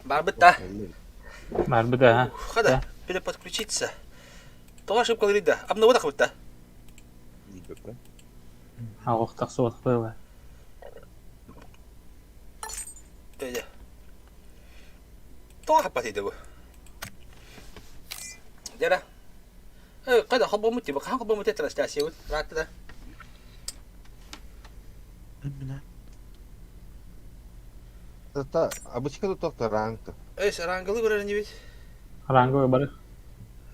Барбыт да. Барбыт да. Хада, переподключиться. Тоҕо ошибкаларый да? Обновы да? Аҕох тахсыбат было. Дядя. Тоҕо хаппатыйда бу? Дядя. Хайда холбоммут типа хаһан холбоммут трансляциябыт ыраатта да? Это обычка тут ранг. Эй, ранговый выбрали не ведь? Ранговый бары.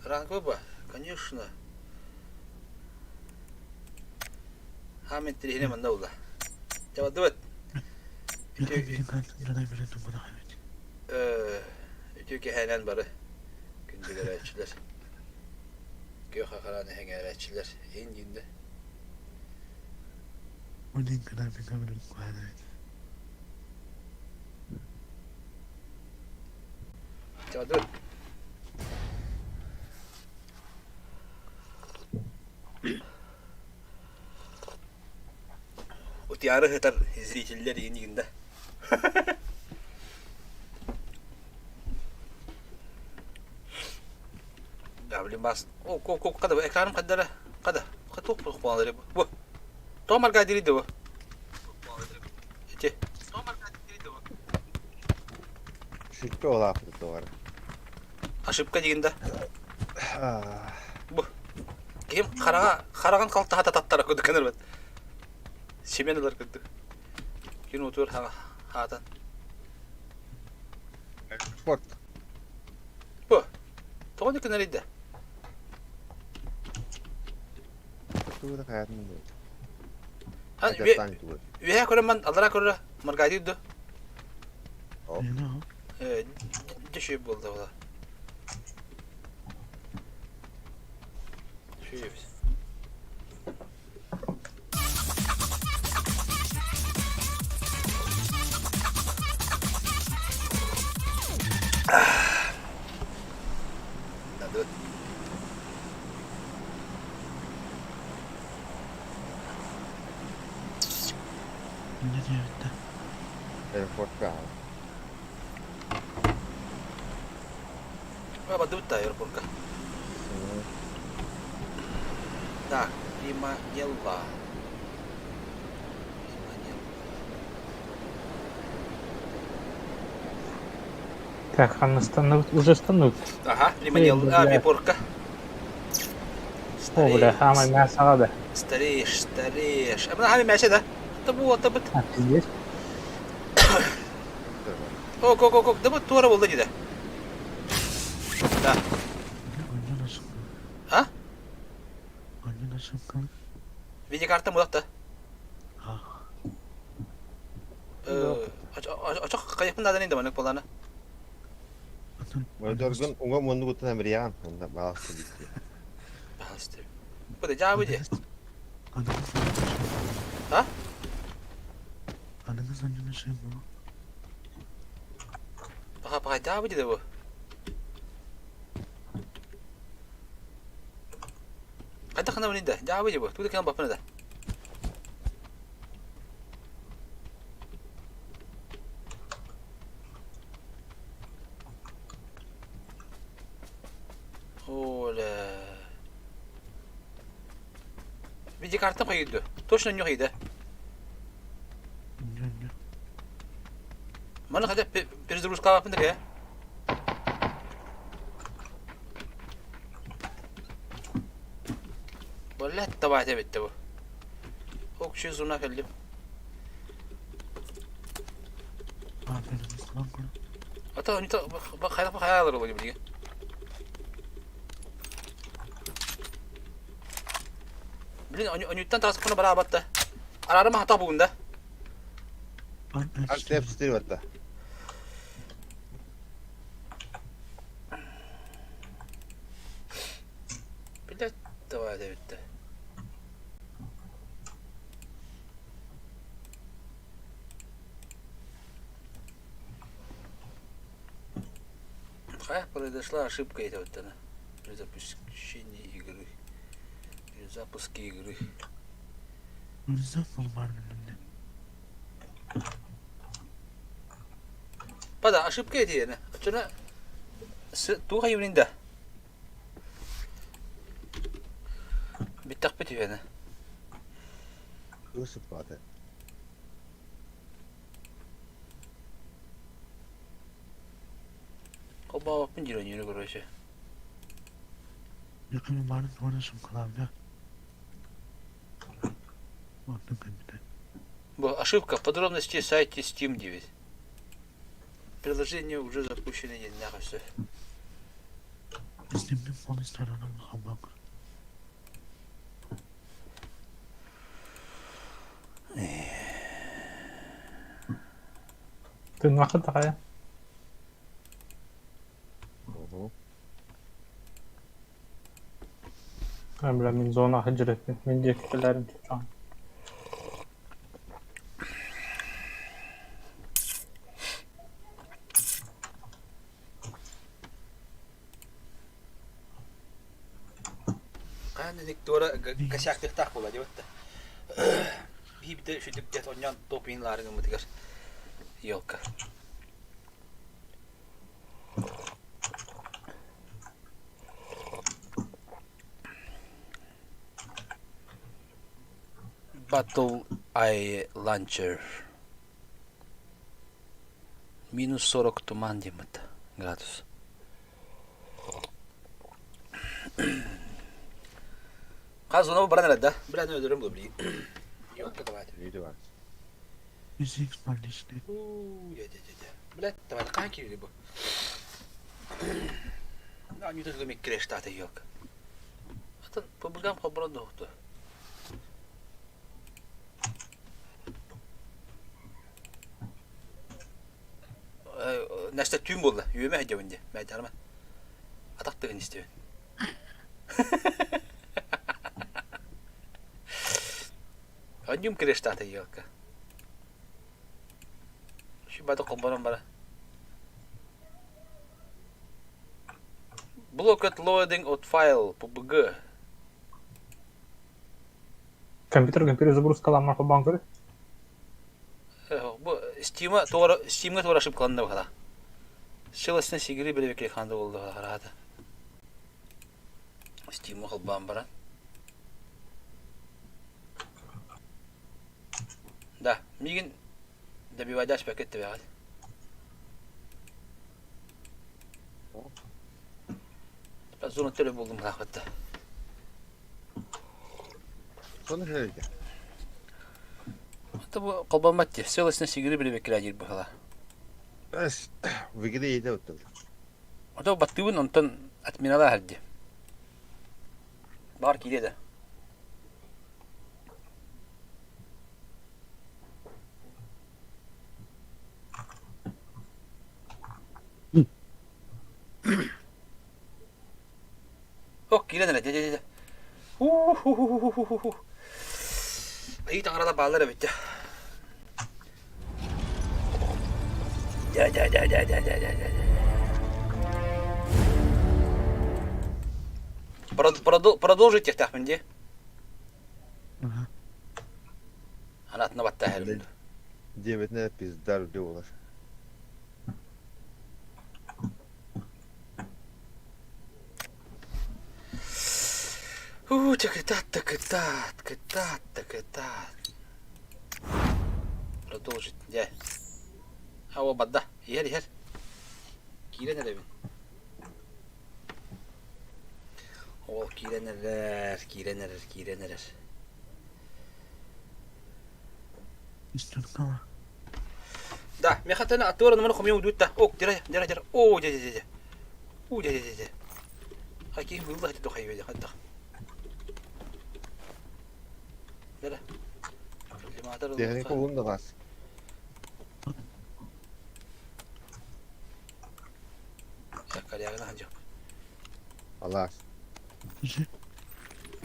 Ранговый ба? Конечно. Хаамин тирihine манна була. Жабадыбыт. Үтүө кэһээнэн бары күндүгэрээччилэр. Күөх ахарааны эҥээрээччилэр иһин диинде. Жабадыбыт. Утуйаары сытар зрителлэр иһин да. Да, блин, бас. О, ко, ко, када, экраным кадара. Када. Каток похвалары. Бу. То марга дири бу. Эти. Шүттэ олаапыт бар. Ошибка дигин да. Бу. Ким хараҕа хараҕын халтаһа таттара курдук кынырбыт. Симэн ылар курдук. Күн утур хаатан. Спорт. Бу. Тоҕо не кынарыйда? Тугу хаатын Үөһэ көрөн ман аллара көрө маргайдыр да. Дешев буолда була. Шеевс. Надо. Аэропортка. Бадыбыт аэропортка. Так, Приманелла. Приманелла. Так, она станут, уже станут. Ага, Приманелла, авиапорка. О, бля, хамай мясо да. Стареешь, стареешь. А мына мясо да? Это было, это быт. А, пиздец. Ок, ок, ок, ок, да вот туора болды дейді. Да. А? Видеокарта мудакта. Очох кайыппын надан инде маннык буоллаана. Доргун уҥа муннугуттан эмирийэҕин онно бааласта диэки. Бааласта. Бу да дьаабы дии. А? Паха паха дьаабы дии бу. Хайдах гына да дьаабы дии бу. Тугу да кэлэн баппын да. Оля. Видеокарта хайыды. Точно не хайды. Маны хотя перезагрузка алаппын да Блядь, давай эбитте бу. Общий зона кэллим. Ата хайдах хайалар олор билиги. Блин, онюттан таҕыспына бараабатта. Арарым хата бугунда. Alt F4 батта. Блядь, давай эбитте. Ха, произошла ошибка эти вот она. При запущении игры. При запуске игры. Пада ошибка этиэне. Оччоно туох айыбынын да. Бүттэхпит үһүөнэ. Тугу сыппаата? Холбообоппун диир ойууну короче. Бу ошибка подробности сайте Steam диэбит. Приложение уже запущено диэннээх өссө. Тыыннахха такая. Угу. Бля, мин зона сылдьар Мин диэки кэлээрин чучаан. Хаан иник туора косяктыахтаах буолла диэбит да. Биибитэ үчүгдүк диэт онньоон топ иин лаарын гыммытыгар елка. Battle Eye Launcher Минус 40 туман диэммит градус. Хас зона баран эрэ да? Бля, ну өлөрөм бу блин. Ёлка давай. Видео. Блядь, давай, хаһан киирди бу? Анюта миккирештаата ёлка. Атын ПБГ-м холборон дуохту. Настя түүн буолла, үөмэ сылдьабын дии, мэйдаарма. Атах тыгын истэбин. Анньым кирештаата елка. Шибата холбонон бара. Blocked loading от файл PUBG. Компьютерга перезагрузкаламмар холбоон көрү. Бу Steam'a туора Steam'га туора ошибкаланна бахала. Сыласына сигири билебекке ханды болду хараата. Steam'ы холбоон баран. Да, мигин добивайдаш пакет тебэҕит. Зона төлө булдум хаахпытта. Соны ಹೇಗೆ? Это бу холбоммат дии. Сыласына сигири билебекке диир бахала. Эс, выгиде иде оттол. Ото баттыыбын онтон отменала харди. Бар киирэ да. Ок, киирэн эрэ, дьэ дьэ дьэ. Ху-ху-ху-ху-ху-ху. Айыы таҥарала бааллар эбит дьэ. Дьэ дьэ дьэ дьэ дьэ дьэ дьэ дьэ. Продолжить диэхтээхпин дии. Ана атына баттаа Диэбитинэ пизда үрдү буолар. Уу, кытаат да кытаат, кытаат да кытаат. Продолжить, дьэ. А, бадда, иһэр, иһэр. Киирэн эрэбин. Ол киирэн эрэр, киирэн эрэр, киирэн эрэр. Да, мехатана аттуора номер хомья удуутта. Ок, дера, дера, дера. О, дя, дя, дя. У, дя, дя, дя. Хаким вылла хати дохай веде, хатта. Дера. Техника булун да бас. Корягына ханжап. Алас.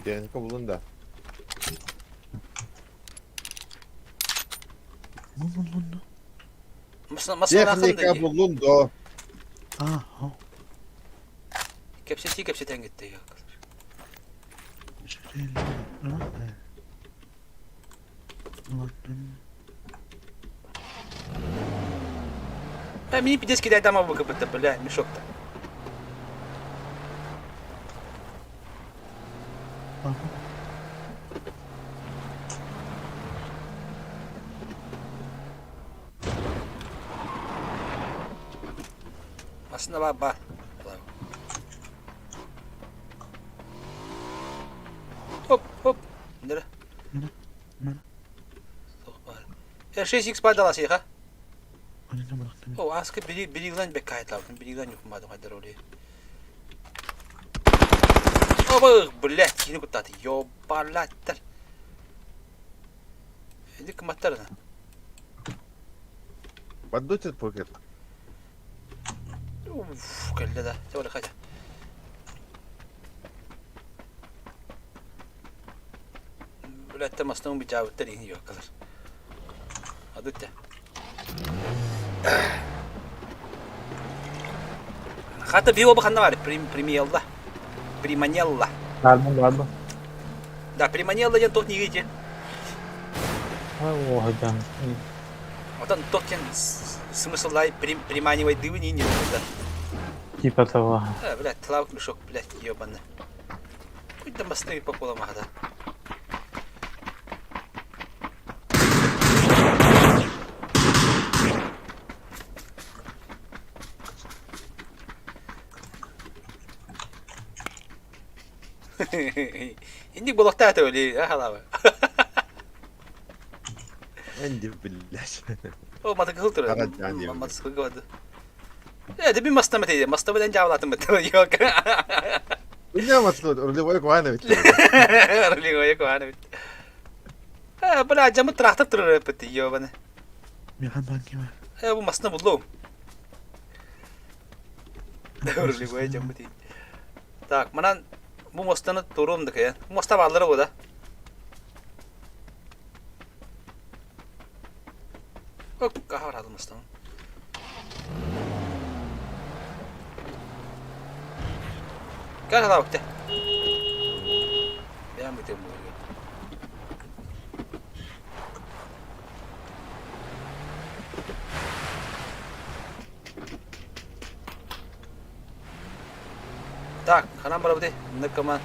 Техника булун да. Техника булун да. Кэпсэтии кэпсэтэн гитте. Э, мини пиздец кидает дома выкопать-то, бля, мешок-то. Массыына баар баар. Хоп, хоп. Нere? Э, 6x падала сиха. О, аска били билигlan бек кайталдым. Билигlan юкмадым хайдар оле. Оба, блядь, кини куттаты. Ёбалаттар. Эди кыматтарына. Поддутит покер. Уф, кэллэ да. Чэ, бары хата. Блядь, мастың бычаабыттар иһин юоккалар. Адытта. Хата био баханна бар, примиелла. Приманелла. Баарбын баарбын. Да, приманелла диэн туох нигити. Ой, оһойдоон. Отон туох диэн смысллай приманивайдыыбын иин да. Типа того. Э, блядь, тылаабыт мешок, блядь, ебаный. Хоть да мостовик по поломаха, да. Инник болохтаата өлі, ахалаба. Энди, блядь. О, матыкыл турар. Хара жан диэбит. Матыкыл бады. Э, дебин мастама тейде, мастама ден жабылатын бит. Yok. Bilmiyorum aslında. Рулевой куана бит. Рулевой куана бит. Э, бля, жамы трактор турар бит, ёбаны. Михан банкима. Э, бу масына буллум. Рулевой жамы дейт. Так, манан бу мостаны турум дык Бу моста баалары бу да. Каха барады мостан. Кэл халаабыкта. Бэйэм бытыам буолуо. Так, ханан барабыты. Ныккаман.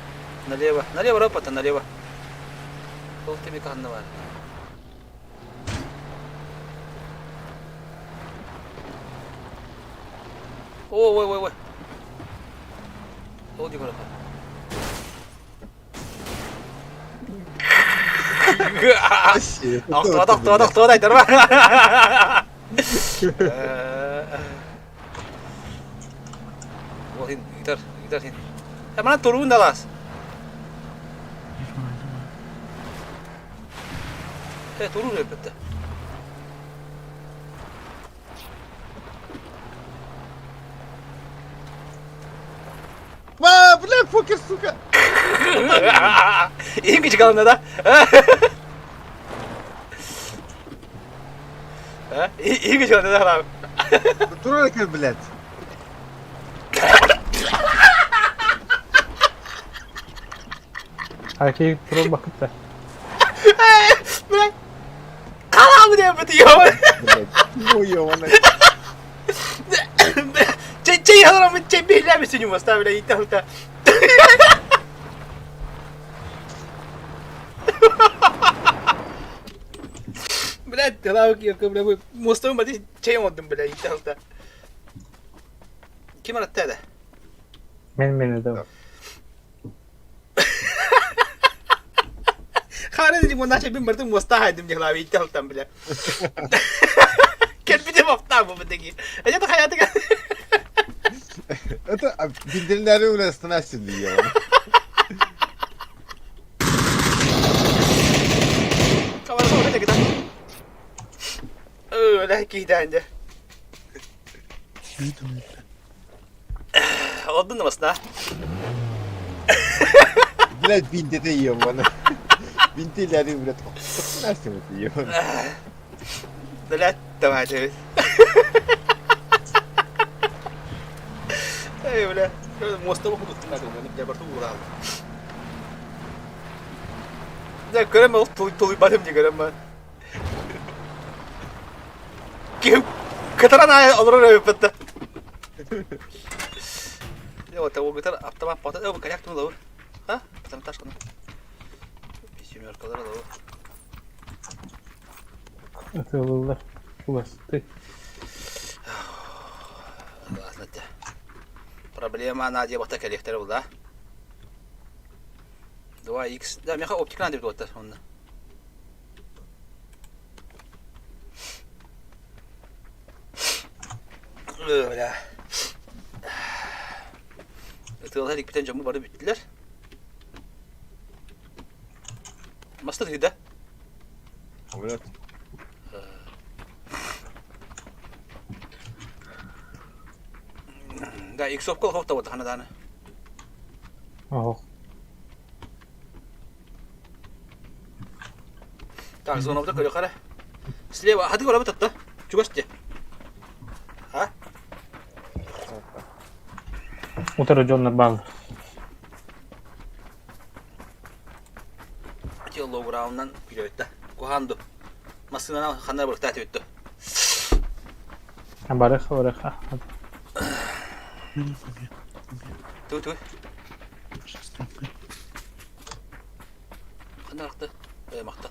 Налево. Налево ропота, налево. Ол теми ханна бар. О, ой, ой, ой. Ол дии көрөхө. Охтуо, охтуо, охтуо, дайдарба. Ол хин, ыытар, ыытар хин. Манан туруун далаас. Э, туруун өлбөттө. Ба, бля, покер, сука! Иһин кычыкалынна да? Иһин кычыкалынна да Турар экен, блядь. Erkeği turun bakıp da. Блядь. Хараамы диэбит ёбан. Блядь, ой, ёбаный. Чэй чэй харамы чэй биһилээбит сүнүм оставили иттэ Блядь, тылаабык бля, мостовым бати чэй оҥордум, бля, иттэ Ким аратта да? Мен мени да. Хаара дии мунаша бин бартын муоста хайдым дьыһлаабы итте алтан бля. Кэлбитим офтаа бу бытыги. Это хаятыга. Это bildirimleri uğraştın şimdi ya. Камара это кита. Өлә киһдәнде. Олдун намасна. Блядь, бинти yiyorum bana. Bintileri üret. Nasıl yiyorum? Блядь, давай, давай. Эй, бля. Муостаба кутуттум бля, барту уурал. Дьэ, көрөм ол тулуйбатым дии көрөм баар. Киһим Кытаран аайы олорор эбиппит да. Вот, ол автомат пата, э, коряк тумулабыр. А? Патронтаж кына. Семеркалар алабыр. Ытылылар. Чугасты. Классно Проблема она диэбэхтэ кэлиэхтэрэ булла. 2x. Да, меха оптиканы деп туоттар онно. Бля. Ытыалар икпитен дьомму бары бүттүлэр. Маста тыйда. Самолет. Да, иксовка лохов вот хана Ох. Так, звонок көрө Слева, хады көрө бутатта. Чугас те. А? Утары дьоннор бааллар. Ити лоуграуннан күлөбүттэ. Куханду. Массыынанан ханна барыктаат бүттү. Барыха барыха. Ту ту. Ханна арахты? Махта.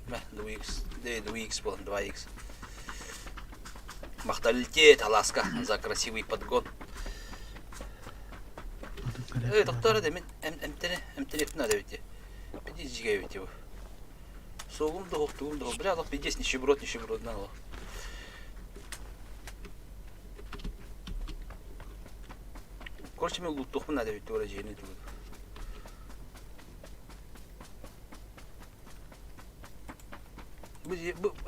Мә, 2x, 2x болан, 2x. Махталитет, Аласка, за красивый подгон. Эй, доктор, да мен эмтене, эмтене надо ведь. Пиздец жиге ведь его. Соғым да тугум да бля, аллах пиздец нищеброд, нищеброд, на Аллах. Короче, мен луттухмын надо ведь тура жени тугу. Бу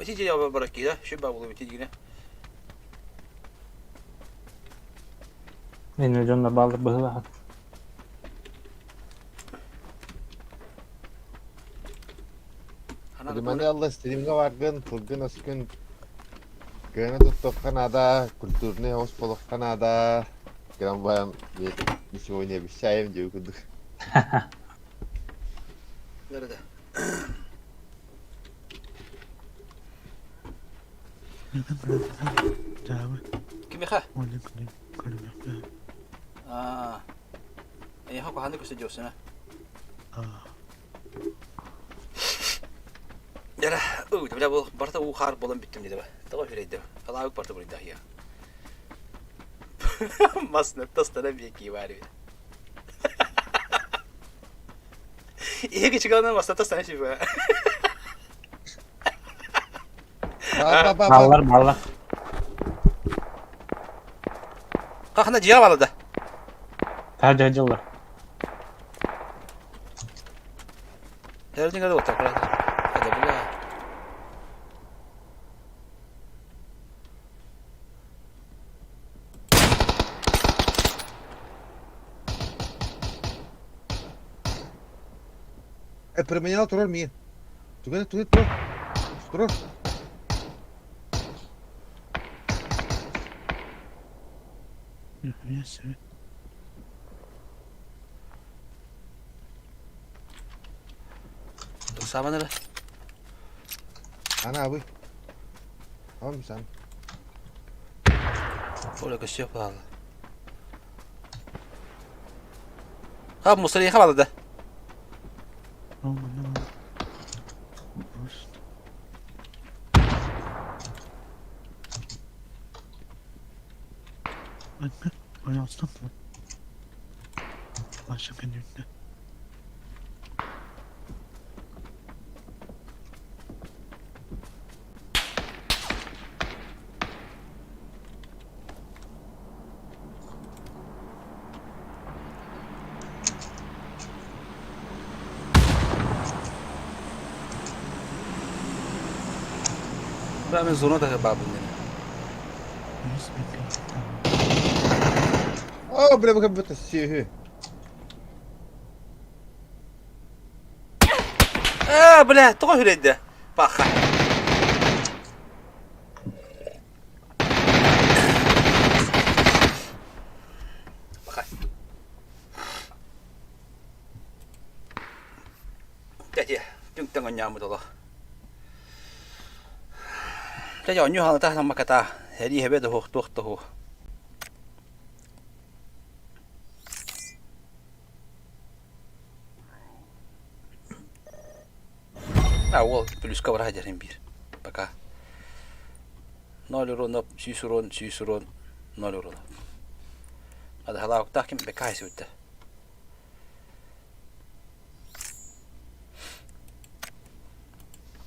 ити же бараки да, şu бабулы бити дигине. Инне дьоннор бааллар быһыылаах. Маны алла стримга баргын, тылгын өскүн кыана туттуохха наада, культурный оҕус буолуохха наада. Гынан баран ничего не обещаем диэби курдук. Nerede? Кимиха? Аа. Эйха куханы көстө диосына. Яра, уу, бля бу барта уу хаар болон бүттүм диде ба. Тоҕо үрэйдэ. Алаабык барта бурайда я. Масна тастана беки бар бит. Иһиги чыгалана масна тастана шипа. Ба ба ба Бааллар бааллар. Хахана дьиэ балада. Таһа дьыллар. Эрдиҥ эрэ уоттар Hadi бля. Применял турар миин. Түгэн түгэн турар. Турар. Сааман эрэ. Ана абый. Ам сан. Оля көстүө баала. Ха, мусорияха балада. Бля, мен зона да бабын. Оо, бля, как будто сиһи. Аа, бля, тоҕо үрэйдэ. Паха. Паха. Дядя, түҥ-таҥ онньооммут олох. Дьэ, оонньуу хаалата наммаката. Сэрии хэбэ да суох, туох да суох. А уол плюска бара сылдьар биир. Пока. Ноль урон, 100 урон, 100 урон, ноль урон. Адаһалаабыктаах ким бэкэ хайсыбыта.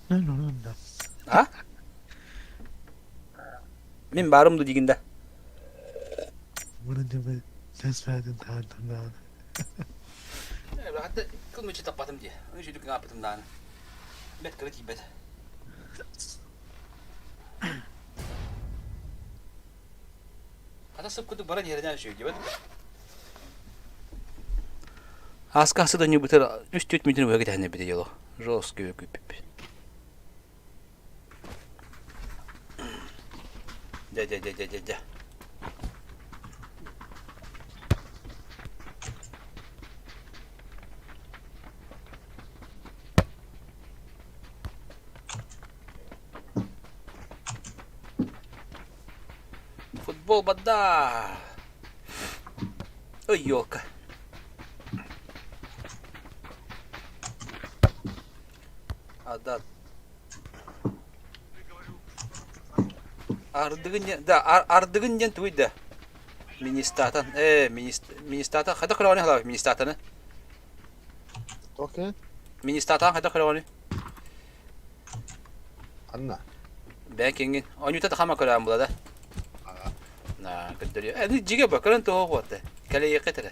Ноль урон да. А? Мин баарым ду дигин да. Bunu deme ses verdin tanıdım daha. Hatta kılmıcı tapпатым дии. Үчүдүк ааппытым дааны. Бэт кыра тиийбэт. Хата сып курдук баран иһэринэн үчүгэй диэбэт. Ааска асы да ньыбытыр үс-түөрт мүнүүтүн быһа кэтэһэн эбитэ дьоло. Жесткий күүппүппүт. Дьэ дьэ дьэ дьэ дьэ дьэ. Футбол бада. Ой, елка. А, да. Ардыгын диэн, да, ардыгын диэн тугуй да? Министатан, министатан, хайдах көрөҕүнүй халаабыт министатаны? Окей. Министатан хайдах көрөҕүнүй? Анна. Бэйэн киҥҥин. Онньута хама көрөөн була да. На, көрдөрүө. Эни дьигэ ба, көрөн туһу хуотта. Кэлэйиэххэ этэрэ.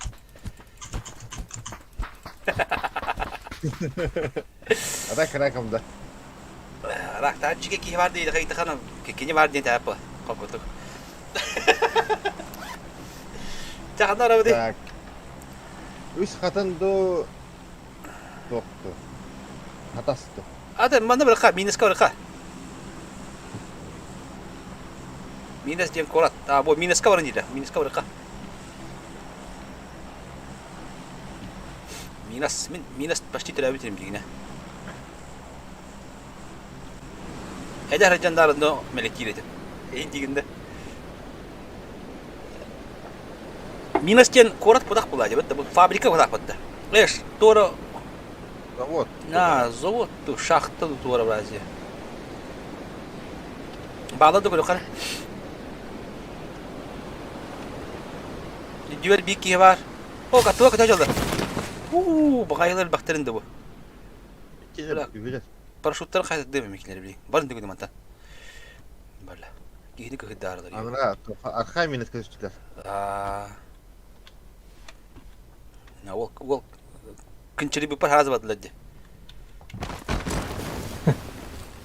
Ата кыра да. Рактаан дьигэ киһи бар диэтэхэ ыйдахана кини бар диэн тээппэ. Хокутук. Чахана арабыды. Так. Үс хатын ду туохту. Хатасту. Ата манна барха, минуска барха. Минус диэн куорат. А, бу минуска баран диилэр. Минуска барха. Минус, мин минус почти төрөөбүт этим дигинэ. Эдэр сылдьан мэлэкиир этим. Эйин дигинде. Минус диэн куорат кудах була дебет, бу фабрика кудах батта. Эш, туора Завод. А, завод ту, шахта туора в Азии. Баала да көрөхөр. Дьүөр биир киһи баар. О, катуа ката дьоллор. Уу, баҕайылар бахтарын да бу. Үбүлэр. Парашюттар хайдардыы микилер били. Барын дүгүнү мантан. Барла. Киһини кыһыдаарылар. Аңра, архай минут көстүлэр. Аа. Ол ол кынчыры биппар харазы бадылар ди.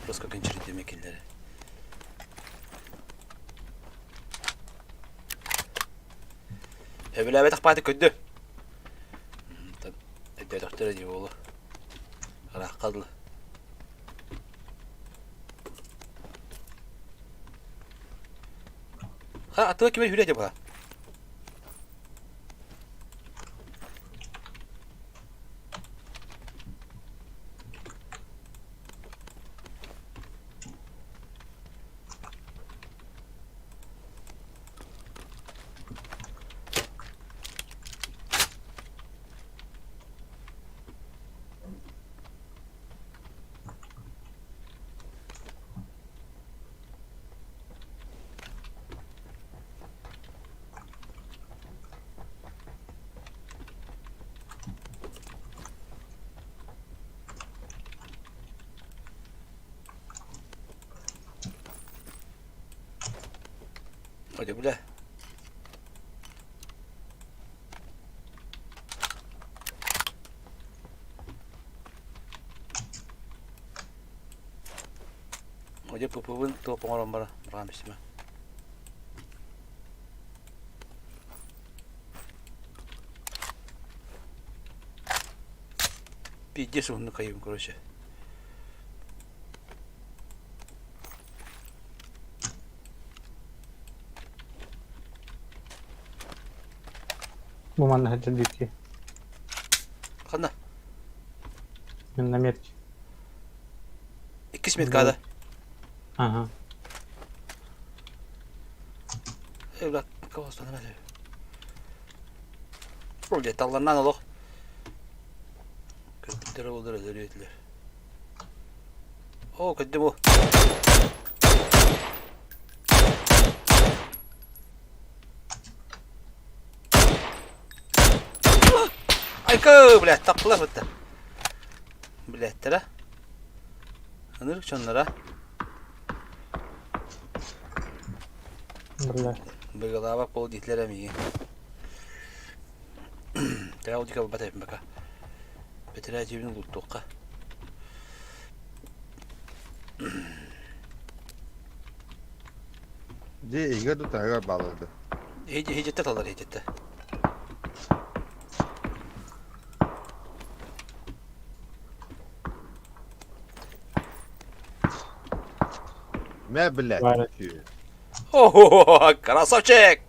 Просто кынчыры демекиллери. Өбүлээбэтэх бааты көрдө. Өйдөөтөхтөрө дии буолуо. Ыраахха дылы. Ха, аттыга ким хүрэ дьабыла. Hadi bile. Одьэ ПП-бын туох оҥорон баран бараан бисимэ. Пиздец уһуннук хайыыбын короче. Бу манна сылдьар диэки. Ханна? Мин на метке. Иккис меткада. Ага. Evlat kafasına ne Ол талланнан олох Көрбүттэрэ буоллар өлөрүө этилэр. Оо, көрдүм ол. Айка, блядь, таптылар бытта. Блядьтара. Ынырык дьонноро. Блядь. Быгалаабат буол диэтилэр эмиэ. Тэҕэ ол диэки ылбат эбиппин пока. Бэтэрээ дьиэбин улуттуохха. Дьиэ иһигэр да таһыгар бааллар да. Иһититтэ талар иһититтэ. Мэ, блядь. Варя. О, красавчик!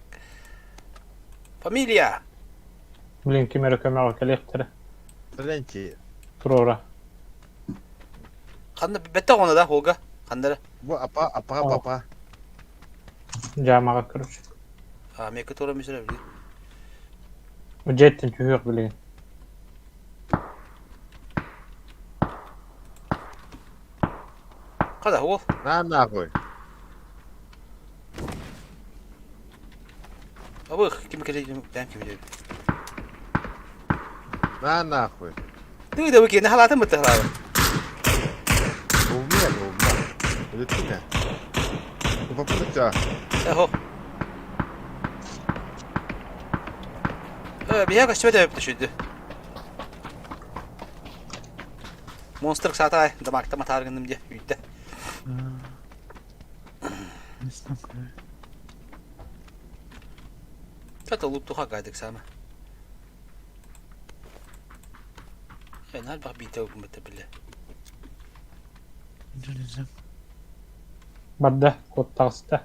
Фамилия! Блин, ким эрэ көмөҕө кэлиэхтэрэ. Френчи. Туруора. Ханна бэтте оҕону да Волга? Ханна эрэ? Бу апа, апа, О. папа. Дьаамаҕа короче. А, мека тура мүсүрэ били. Дьиэттэн түһүөх билигин. Хада уол. На нахуй. Абых, ким кэлэ бэм ким диэбит. На нахуй. Ты да выкини халаатын бытты халаабы. Булмуя, булма. Өлөттүн ээ. Тупаппыт Эхо. Э, биһиэхэ көстүбэт эбиппит үчүйдү. Монстр саатаай, дамаакта матаар гынным диэ, үүттэ. Это луптуха гайдык сама. Э, наар биитэ ылбыта бile. Барда, куот таҕыста.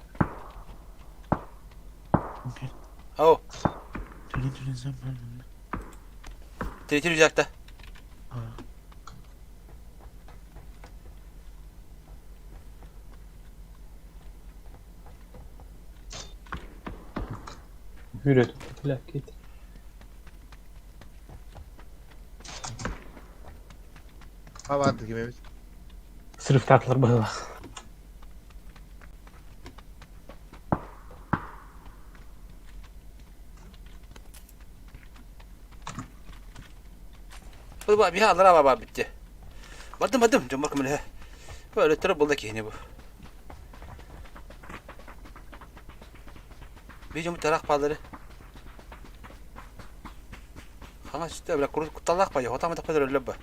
Ау, третий рюкзакта. Үүрэ туппут киит. Хабарды ким эбит? Срывтаатылар быһыылаах. Бу биһи аллара баба битте. Бардым бардым, дьоммор көмөлөһө. Бу өлөттөрө булда киһини бу. Бии дьоммут тараах бааллары. Хаҥас үстэ бля кутталлаах баайы, хотаама тахпа өлөллөр ба.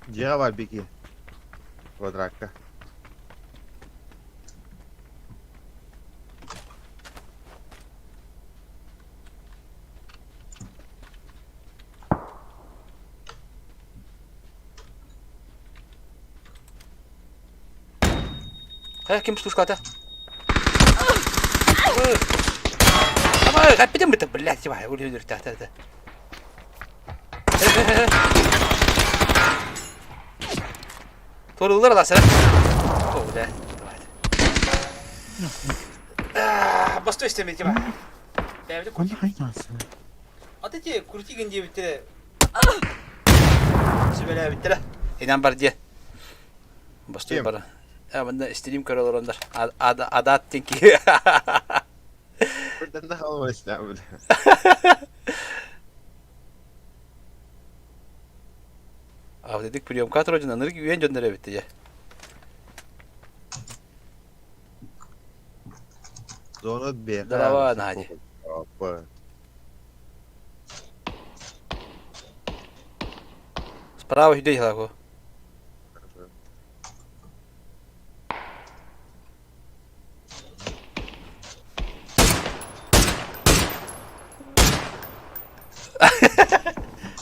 Дьиэҕэ бар Бики. Квадракка. Хайа ким слушката? Ама эппитим быта, блядь, типа, өлүөр тахта. Торулар аласара. О, да. Давай. Бастой истеме, типа. Аты те крутигин диэбиттэрэ. Сүбэлээбиттэрэ. Инан бар диэ. Бастой Ким? бара. Манна стрим көрө олороннор. Адаат диэн киһи. Buradan da alma бля. Авдедик приемка туродун анырык үйен дьоннор эбит дьэ. Зона Б. Здорово, Надя. Опа. Справа людей хлаку.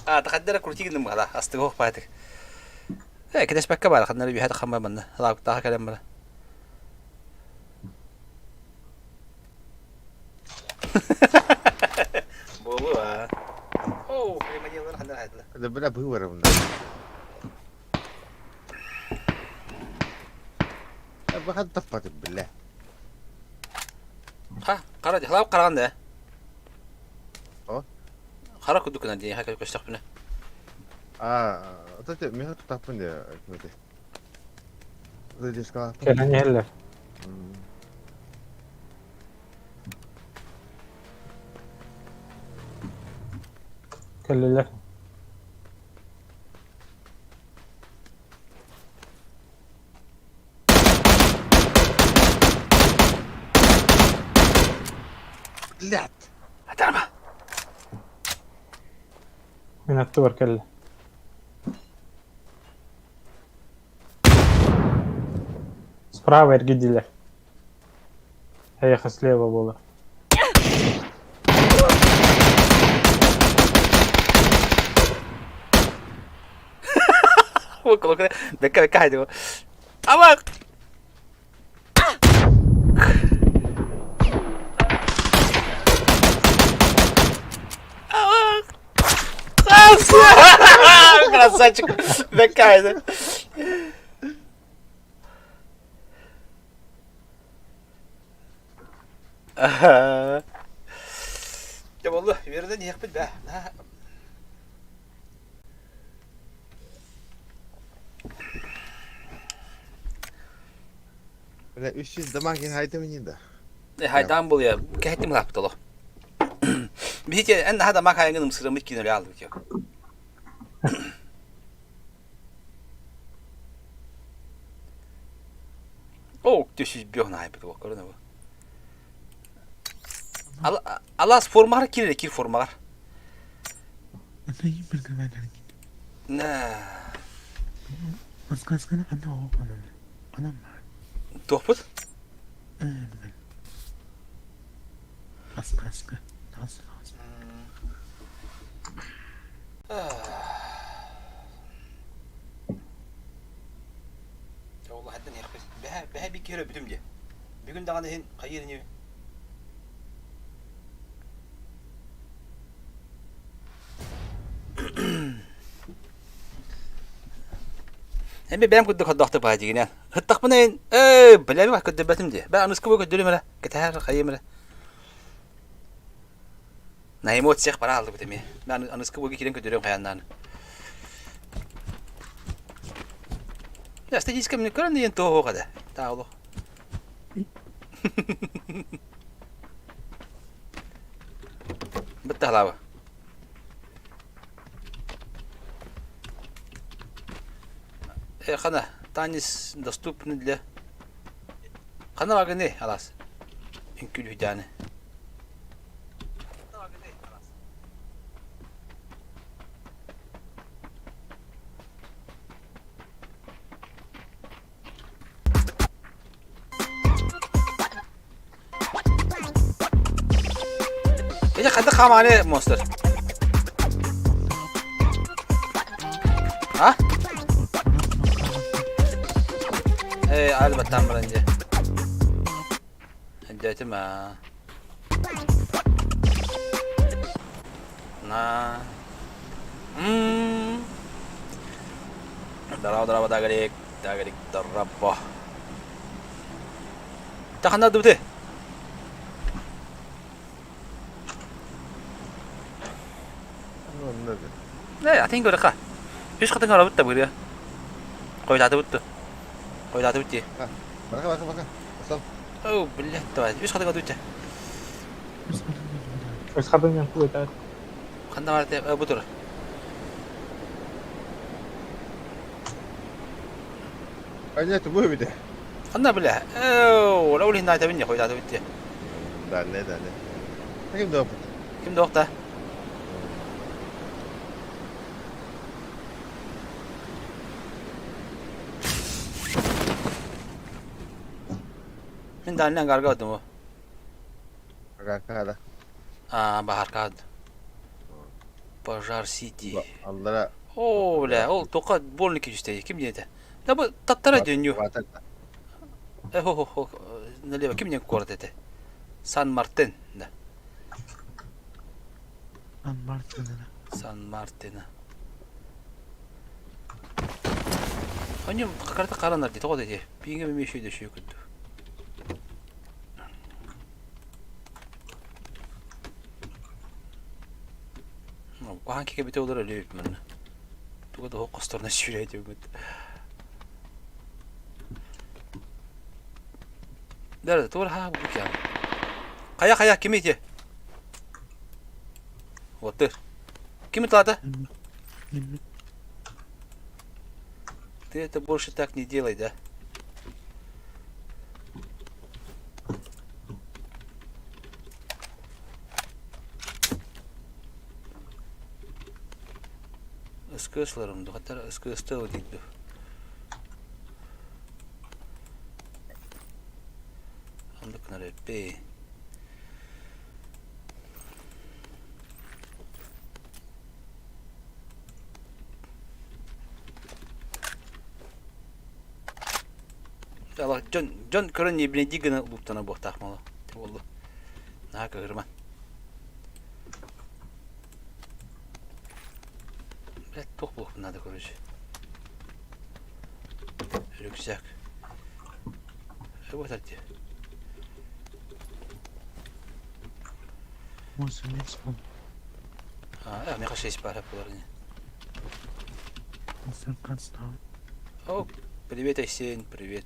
А, тахаддара крутигин мала, астыгох паатык. Э, кэтэспэккэ баар, ханнары үһэ тахамма манна. Лаактааха кэлэн бара. Буолуо. Оо, примадилар ханнар хайдылар. Да бля быварым. Хат таппатым биллэ. Ха, хара халап хараҕан да. О? Хара курдук гынан дии, ха көстөхпүнэ. А, вот мин таппын дии, кимэти. Кэлэн иһэллэр. Кэллилэр. Блядь! Атарма! Мин аттыбар кэллэ. Справа эргийдилэр. Эйиэхэ слева буолар. Бэккэ бэккэ хайдыга. Ама Красавчик. Бэккэ хайды. Дьэ буолла, үөрэнэн иһиэхпит бээ. Бля, 300 дамагин хайдам ини да. Хайдаан буолуйа, кэһэттим ырааппыт олох. Биһиги эн наһаа дамаг хайаҥын ымсыраммыт киинэлэ аалбыт yo. О, 405 наайбыт көрөн бу. Алаас формаҕар киирэр киир формаҕар. Туохпут? Улахан иһэхпит. Бэһэ бэһэ бик киһи өлбүтүм дии. Бүгүн даҕаны иһин хайыыр ини. Эми бэйэм курдук хордоохтук баҕа дьигинэн. Ыттахпына иһин ээ билэбин көрдөрбөтүм дии. Бэ аныска бу көрдөрүм эрэ. Кэтэһэр хайыым эрэ. На эмоциях бара алдыбыт эмиэ. Мен аныска буги кирен көдөрөм хаяннаан. Я статистика мне көрөн диэн туох хада. Таалох. Бытта халаба. Э, хана, танец доступный для... Хана багыны, алас. Үҥкүлүүдэни. Ити хайдах хаамааны монстр? А? Ээ, альбаттан баран дьэ. Өйдөөтүм аа. На. М. Здорово, здорово, Дагарик. Дагарик, здорово. Тахана дубты. Э, атын көрөххө. Үс хатын арабыт да бырыа. Хойутаатыбыт Хойутаатыбыт дии. Бака, бака, бака. Асан. Оо, блядь, давай. Үс хатын көрдүччэ. Үс хатын тугуйта. Ханна бар те бу тур. Аня, ты бу бите. Ханна бля. Оо, ол иһин айтабын дии хойутаатыбыт дии. Далее, далее. Ким да опыт? Ким да охта? Мин дааннан ангарга бардым уу. Агаркаада. Аа, баһаркаад. Пожар Сити. Аллара. Оо, бля, ол тока больно күүстэй. Ким диэтэ? Да бу таттара дөннү. Э, хо хо хо, налево ким диэн куорат этэ? Сан Мартин, да. Сан Мартин. Сан Мартина. Онньум карта харанар дии, тоҕо дии? Бииҥэ эмиэ үчүгэй да үчүгэй курдук. Куһаҕан киһи олор өлүөбүт манна. Туга да хосторуна сүүрэ диэбит. Да, тур ха бу киһи. Хайа хайа ким ити? Вот ты. Ким это? Ты это больше так не делай, да? Ыскыыс ыларым духаттар ыскыыста ылдыйду. Оннук гынар эппи. Дьон, дьон көрөн ебнедии гына улуктана буохтаах мало. Буолла. Наһаа кыһырма. Блядь, туох буолуохпун наада короче. Рюкзак. Вот это. 8 был. А, меха 6 пара было. О, привет, Айсен, привет.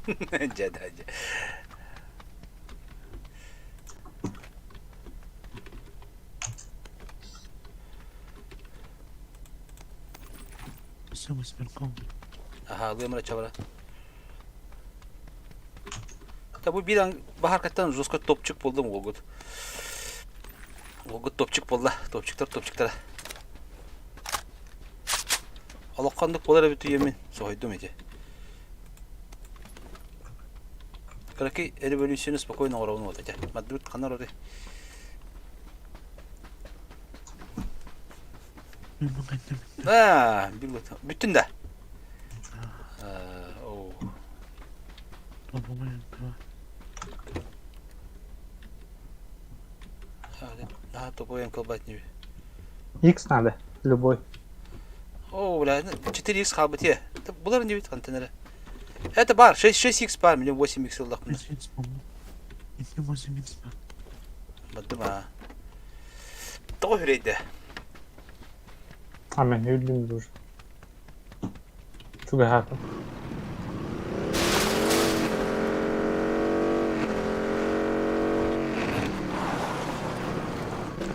Дьэ, да, дьэ. Аха, ылыам эрэ чабара. Да бу биир баһаркаттан жестко топчик буолдум уолгут. Уолгут топчик буолла. Топчиктар топчиктара. Олоххо оннук буолар эбит үйэмин соһуйдум ити. Кыракый революцияны спокойно оҥоробун вот этэ. Мадбыт ханна оротой? Да, бүттүн да. Оо. Наһаа тупой кылбат ньү. X надо, любой. О, бля, 4x хаалбыт е. Булар не бит хантан эрэ. Это бар, 6 6x бар, миллион 8x ыллахпына. 8x бар. Бардым аа. Тоҕо үрэйдэ? А мен өлдүм уже. Чугаһаатым.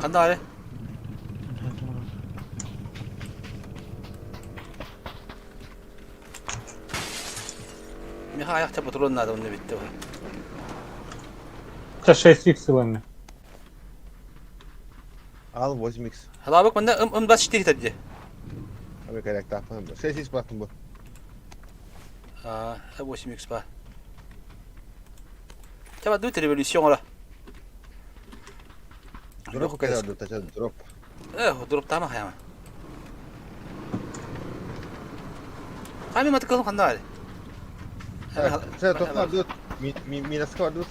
Ханна бары? Миха аяқта патрон надо, онно битте. Сейчас 6x ыланна. Ал 8x. Халабык мында М24 тәдде. Ами кэлэктаахпын. 6x баттым бу. А, 8x ба. Таба дут революцион ора. Дроп кэлэр дутача дроп. Э, дроп тама хаяма. Хами матыкылым ханда али. Сэ тоқта дут. Минаска дут.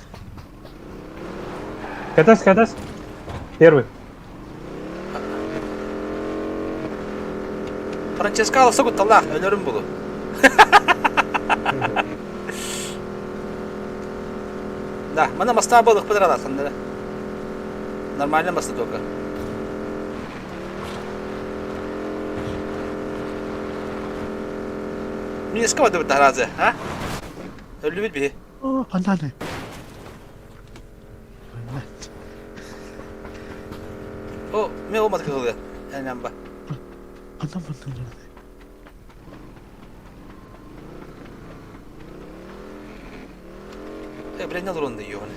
Катас, катас. Первый. Франческо алса кутталлаах, өлөрүм булу. Да, мана моста балыкпыт араласаннара. Нормально моста только. Минеска бадыбыт таразы, а? Өлүбүт биһи. О, ханнаны. О, мен ол матыкылы. Энен ба. Ханна бардылар. Э, блядь, на дрон да ёбаный.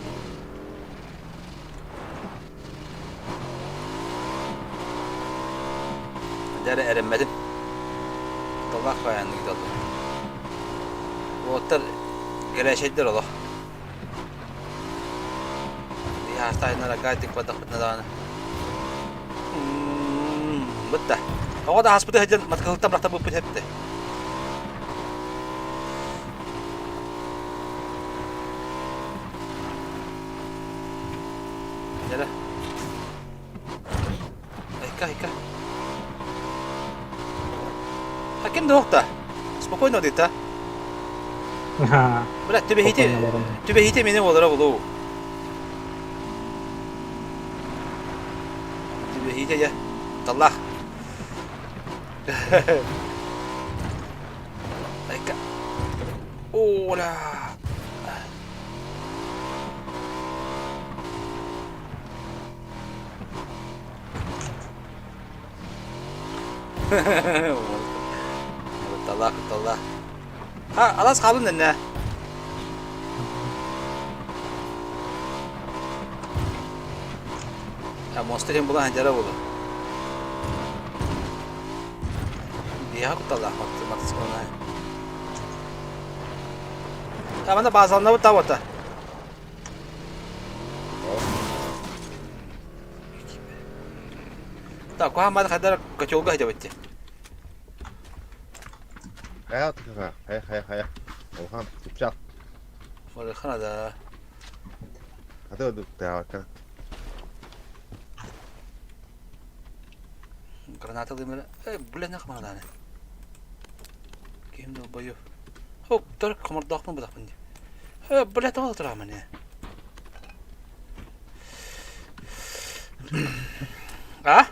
Дәрі эрэммэтим. Тыллаах баайаннык далла. Уоттар кэлээчэйдэр олох. Яастайнара гайтик бадахпытна даҕаны. Бытта. Оҕо да хаспыты сылдьан маткалыттан бырахта буппут эпти. Дьэрэ. Айка, айка. А ким да? Спокойно одыта. Бля, түбэһити, түбэһити мени олара булуу. Түбэһити я. Таллах. Айка. Оля. Кутталлаах, кутталлаах. А, алас хаалын дэннэ. А, монстр диэн була сылдьара буолуо. Биһиэхэ кутталлаах матаскалана. А, манна баазаланабыт таабата. Так, куһаан баада хайдар котелга сылдьабыт дии. Хайа хайа хайа хайа. Улахан чыпчаал. Улахан да. Аты тыаҕа Граната дымыра. Э, бля, нах маҕадааны. Ким долбоёб. Хоп, тор хомордоохпун бадахпын дии. Э, бля, тоҕо тураамын ээ. А?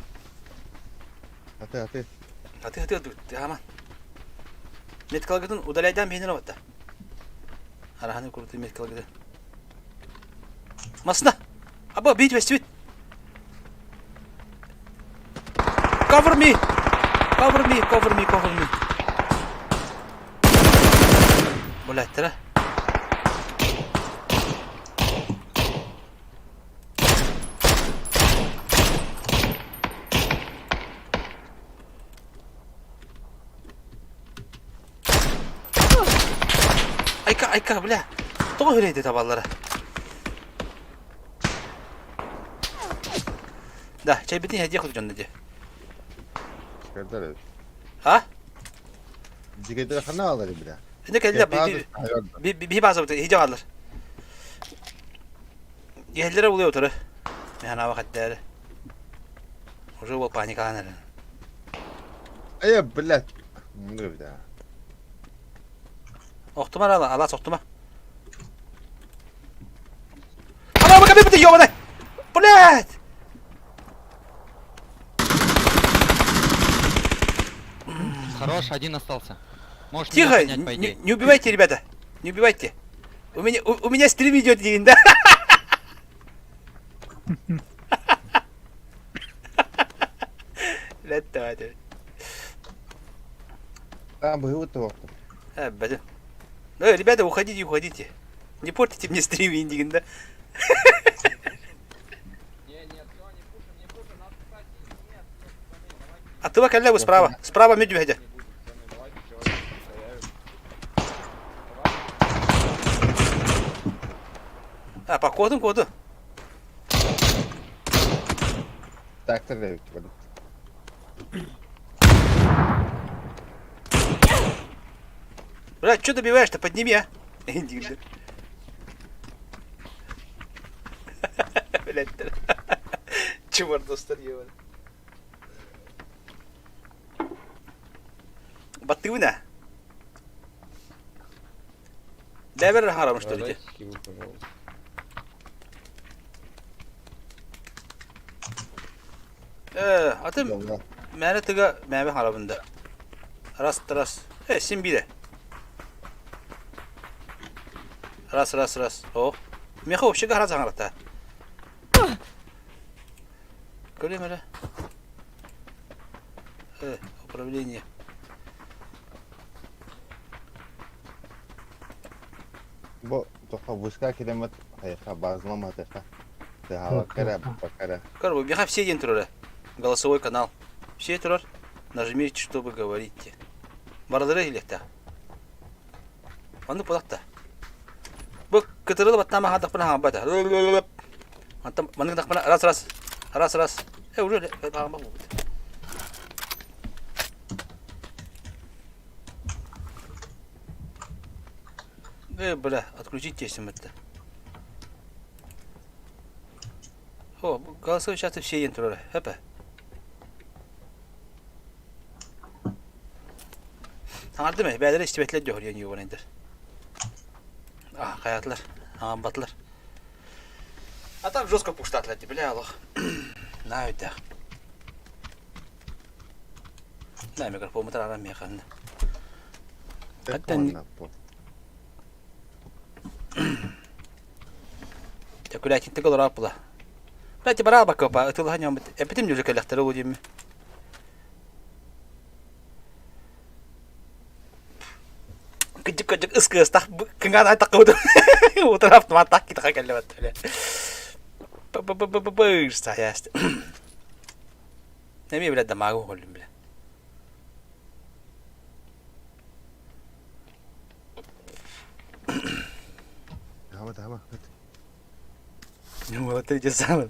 Аты аты. Аты аты аты аман. Меткалагытын удаляйдан бейнер обатта. Араханы куруту меткалагыты. Масна! Аба, бить вестибит! Cover me! Cover me, cover me, cover me. Блядь, Айка, айка, бля. Тоҕо үрэйди табаллара? Да, чайбытын иһэ диэх дьонно дии. Дьикэрдэр эбит. А? Дьикэрдэр ханна аалар бля? Инде кэллэ биһи баазабыт иһи дьаҕаллар. Иһэллэрэ улуй утары. Механаба хаддээри. Уже ол паникалаан эрэн. Э, блядь. Мундур бля. Охтума ала, алас охтума. Ана, бака бит ёбаный! Блядь! Хорош, один остался. Можешь Тихо, меня поднять, по не, идее. не убивайте, ребята. Не убивайте. У меня, у, у меня стрим идет, Дин, да? Лет Там быһыы туох. Э, блин. Ну, ребята, уходите, уходите. Не портите мне стрим, Индигин, да? А ты каллягу справа. Справа медведя. А, по коду, коду. Трактор эбит бары. Блядь, что добиваешь-то? Подними, а. Индигин, да. Блядь, чувар достар ебаный. Баттыгына. Дэбер харам что ли? Э, аты мәрі тыга мәбе харабында. Раз, раз. Э, син бире. Раз, раз, раз. О. Меха вообще гора заңарата. Көрем әлі. Э, управление. Бу тоха вышка киремет хайха базлама хайха. Тыһаабакка бакара. Короче, меха все день турар. Голосовой канал. Все турар. Нажмите, чтобы говорить. Барылары илехта. Онну пулакта. Бу кытырылы баттама хадахпына хаамбата. Антон маннык тахпына раз раз. Раз раз. Э, уже хаамба буолбут. Э, бля, отключить тестим это. О, голосовой чаты все ең турар. Хэпэ. Саҥардым ээ, бэйэлэрэ истибэтилэр дьоһуруйан юбанайдар. А, хайаатылар, аамбатылар. А так жестко пуштаатылар дии, бля, олох. Наа өйдөөх. На микрофоммутар арам миэхэ. Хаттан Төкүлээтинтик олорор була. Блядь, бараа бакыпа, ытылаһан ньоммут. Эпитим дьүлү кэлэхтэрэ уу диэмми. Кыдьык-кыдьык ыскыастах кыҥаан айтаккыбыт. Утары автомат так китаха кэллэбэт. Б-б-б-б-б саяст. Эмиэ билэ дамагы оҕоллум билэ. Тама, тама. Ну, вот эти самые.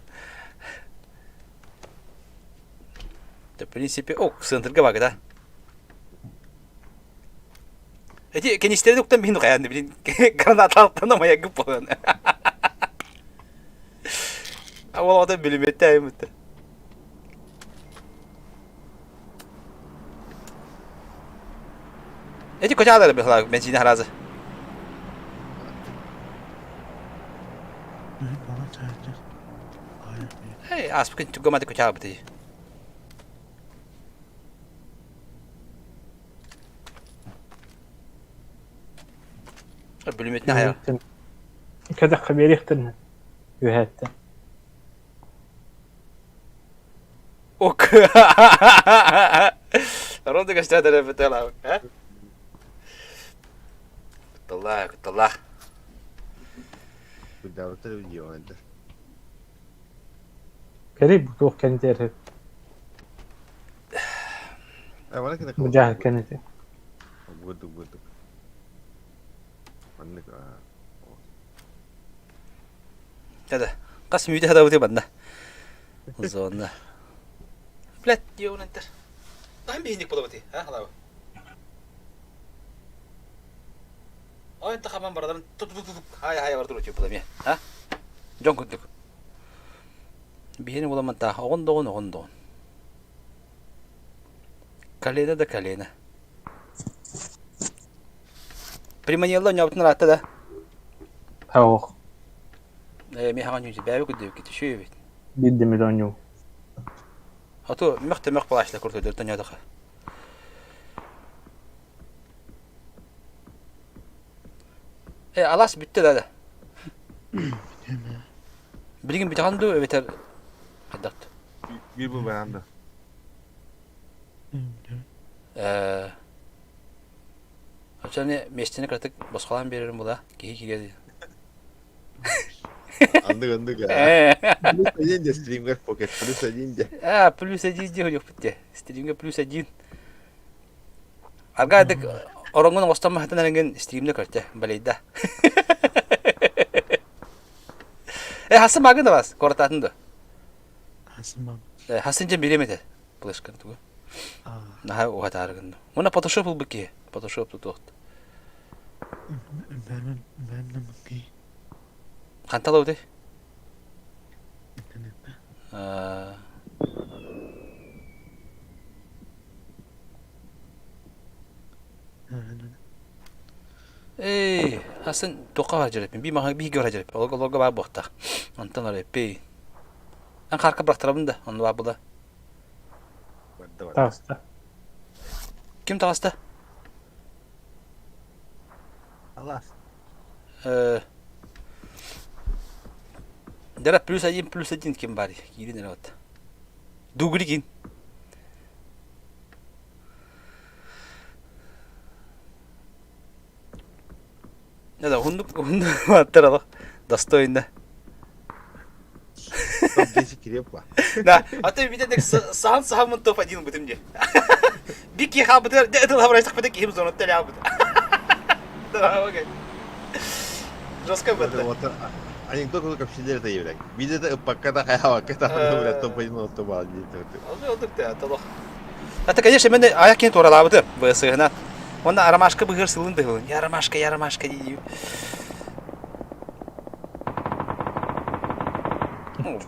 Да, в принципе, о, центрга бага, да? Эти кенистерди уктан биһин хайаан билин гранаталыктан амая гып болан. А ол ата билиметте айымытты. Эти кочалары бихла бензин харазы. Эй, аспыкын түггамады кочаабыты. Бүлүмөтүнэ хайа. Кэтэххэ биэриэхтэрин үөһээттэн. Ок. Ровно костятара бытала. А? Кутталлаах, кутталлаах. Кутталлаах видео Кэрий бу туох кэнитэр Мудьаһыт кэнити. Бугурдук бугурдук. Маннык Да-да. Хас мүнүүтэ хатабытый манна? Зона. Блядь, диэҕинэнтэр. Хаһан биһинник буолабытый, а, халаба? Ой, тахаман бараларын тук-тук-тук хай-хай бардыр утуй була а? Дьон курдук. Биһини буламан таах оҕон доҕун оҕон доҕун. Колено да колено. Приманелла онньообутун ыраатта да? Ох. Ээ, миэхэ оонньуу бэйэбит курдук үчүгэй эбит. Биирдэ эмит оонньуу. А то мөх-тэмэх плащ курдук оонньоотохо. Э, алаас бүттэ да да. Билигин бүтэҕин дуу эбэтэр хайдах Биир бу баран да. Э, Оччону миэстэни кыратык босхолоон биэрэрим була киһи киирэ Андык андык Плюс один де стримгер покет плюс один де. А, плюс один де диэхпит де. Стримге плюс один. Аргаадык ороҥҥун оҥостон маһытын эрэҥҥин стримне көртө, балейда. Э, хассын багын да бас, коротатын да. Хассын баг. Э, хассын дьэн билиэм этэ. Флешканы тугу. Наһаа уһатаарыгын. Уонна Photoshop ылбыт киһи. Photoshop тутуохт. Бэрмэн бэрмэн кий. Хантан ылбытый? Интернетте. Эй, хасын туохха баар дьэреппин? Би маха биһиги баар дьэреппин. Олорго олорго баар буохтаах. Онтон ареппи. Эн хаарка бырахтарабын да, онно баар була. Барда барда. Таҕыста. Ким таҕыста? Алаас. Э, Дара плюс один ким бар? Киирин эрэ вот. Дугригин. Да, уһуннук уһуннук бааттар достойно. Топ-10 крепко. Да, а то видите, сахан сахамын топ-1 бытым де. Бики хабытыр, де это лаврайсак быты кихим зону теля быты. Да, окей. Жестко быты. Вот анекдот только вообще это являк. Видите, пока та хаява, когда блядь, топ-1 топ-1 Это, конечно, мен аяк кин туралабыты ВСГна. Онна ромашка быһыр сылын дыһылын. Я ромашка, я ромашка дии.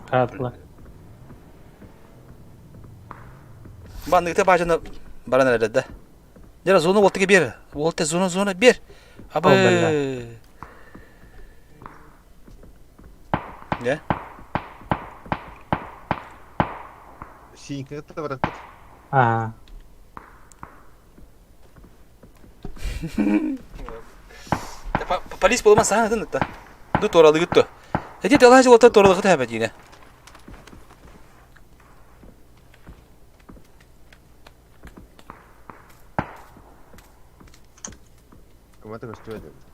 Хаатла. Банныгыта баажаны баран эрэр да. Дьэ, зона уолтаға бер. Уолта зона зона бер. Абы. Не? Синьканы бараппыт. Аа. Полис буолма саҥа ытын ытта. Ду туоралыгыт то. Эти талаһа жолоттан туоралыгыт хэбэ диинэ. Кымата көстүбэт эбит.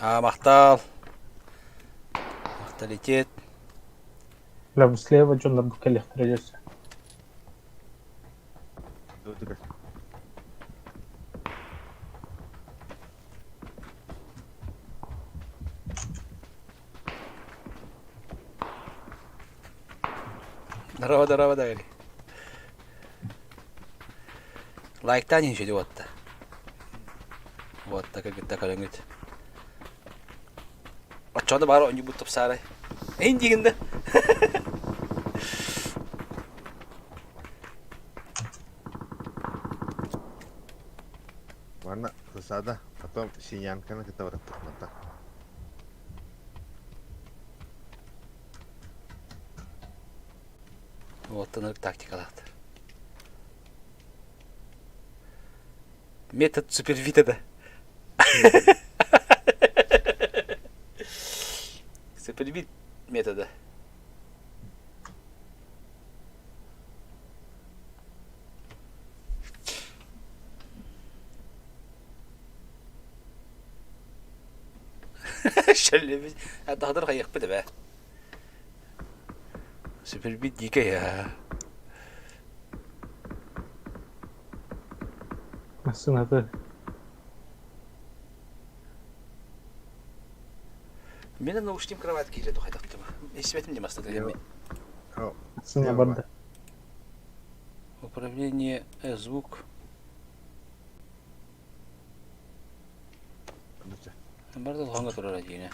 А, махтал. Махталитет. Бля, слева дьоннор бу кэлиэхтэрэ дьэсэ. Здорово, здорово, Давили. Лайктаан иһин үчүгэй уотта. Уотта кыргытта көрөҥүт. Оччоҕо да баар оонньуубут тупсаарай. Эйин диигин да. Манна засада, потом синянканы кытта барыттахмата. Уоттанар тактикалаахтар. Метод супервита да. Супервид метода. Шеллебит. Тахдар хайыхпыт эбэ. Супербит дикэй я. Массыынаты Мен наушник кровать киирэ тухайтахтым. Истибэтим дии бастакы массыына барда. Управление звук. Барда улахаҥҥа турара диинэ.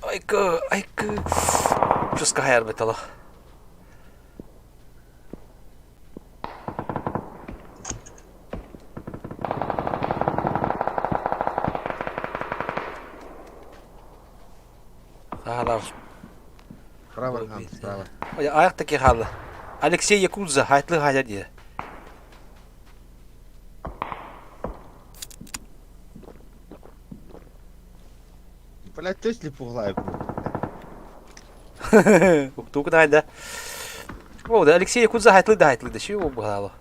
Айкы, айкы, чуска хайарбытало. Хаалар. Справа, справа. Аяқ таки хаалла. Алексей Якудза, хайтлы хайа дии. Блядь, то есть липуглайп. Уктук да. О, да Алексей Якудза хайтлы да хайтлы да чего бгало.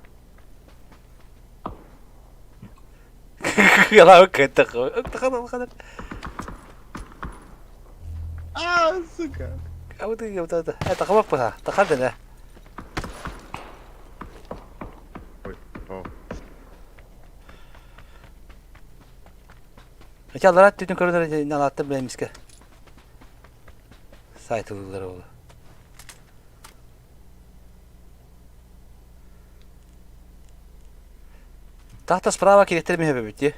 А, сука. Ой, о. Аллараа өттүтүн көрөнөр налааттар бля эмискэ сайтылыыллара буолуо. Таах справа кириэттэр миһэбэбит дии.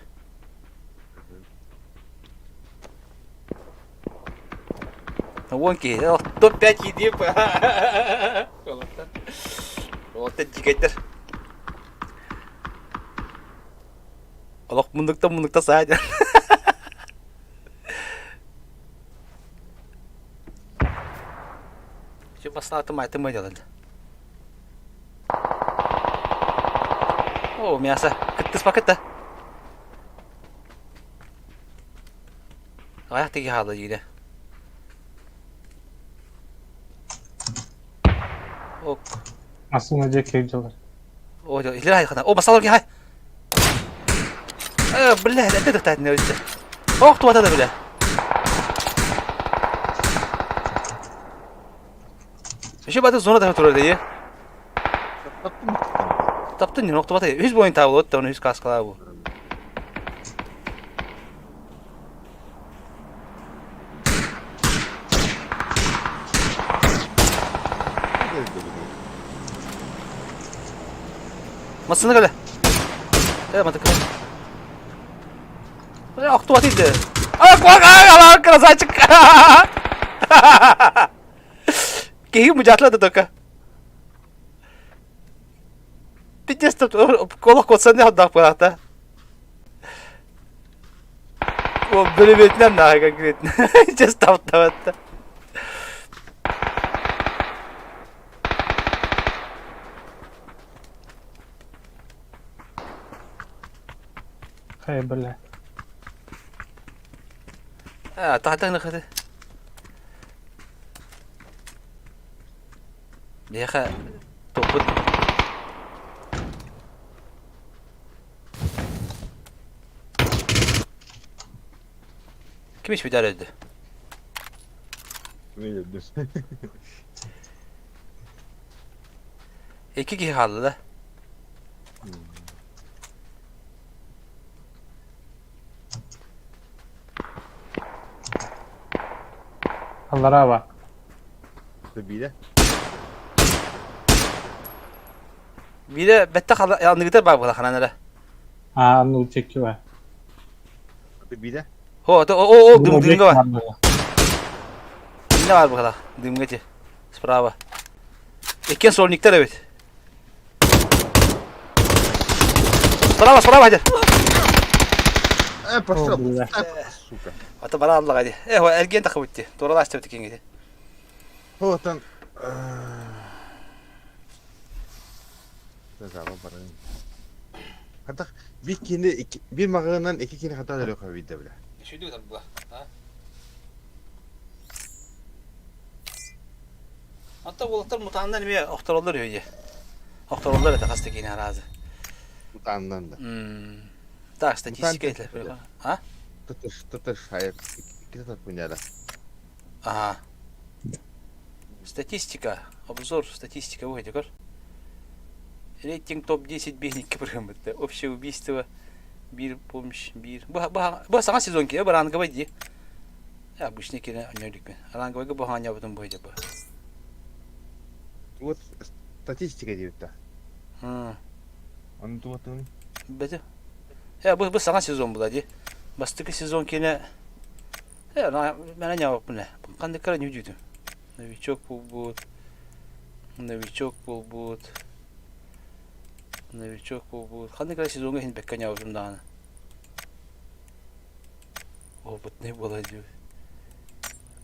Вон киһи, топ-5 едип. Уолаттар дикэйдэр. Олох муннукта муннукта саадьан. Все бастаатым айтым ойдалан. О, мясо. Кыттыспакыт да. Аяқ тиги хаалла диирэ. Ок. Массыына дьиэ киирдилэр. О, илер хайхана. О, басалар хай. Э, бля, это это не өттө. Ох, туата да бile. Еще баты зона да турар дии. Таптым mı? Таптын дин охтубата. Үс бойын табыл отта, оны үс каскалаа бу. Массыына кэлэ. Э, матыкы. Охтубат иди. А, куак, а, красавчик. Киһи мудьатлады только. Пиздец, тут колох котсан не отдах пырахта. О, бөлеметінен нахай конкретно. Чес таптаватта. Хай, бля. А, тахтан хаты. Биһиэхэ туппут Ким испит өлдү? Мен өлдүм. Икки киһи хаалла да. Аллараа бар. Биирэ. Биирэ бэттэх аныгытар баар буолла ханан эрэ. Аа, анны чекки бар. Биирэ. О, о, о, дым дымга бар. Инне бар буолла, дымга ти. Справа. Иккен сольниктар эбит. Справа, справа хадер. Э, пошел. бля. Сука. Ата бара аллаға ди. Э, эрген тахы битти. Туоралааш деп тикенге. Отан. Хатах bir kini iki, bir mağaranın iki kini hata da yok abi de bile. Шүйдүк тарбыла. Ата уолаттар мутааннар эмиэ охтороллор үһү Охтороллор это хаста кини аразы. Мутааннан да. Так, статистика этилер. А? Тытыш, тытыш, hayır. İki tarafı Ага. Статистика. Обзор статистика выйдет, көр. Рейтинг топ-10 биэникки быргаммыт. Общее убийство биир помощь биир. Бу бу саҥа сезон ки ранговый дии. Обычный кире анньоликпин. Ранговыйга бу хаанньаабытым бу бу. Вот статистика диэбит Оны тугатын. Бете. Э бу бу саҥа сезон була дии. Бастакы сезон кине э мен ньаабаппын ээ. Ханнык эрэ Новичок буолбут. Новичок буолбут. Новичок буолбут. Ханнык эрэ сезоҥҥа иһин бэккэ ньаабытым даҕаны. Опытный буола дии.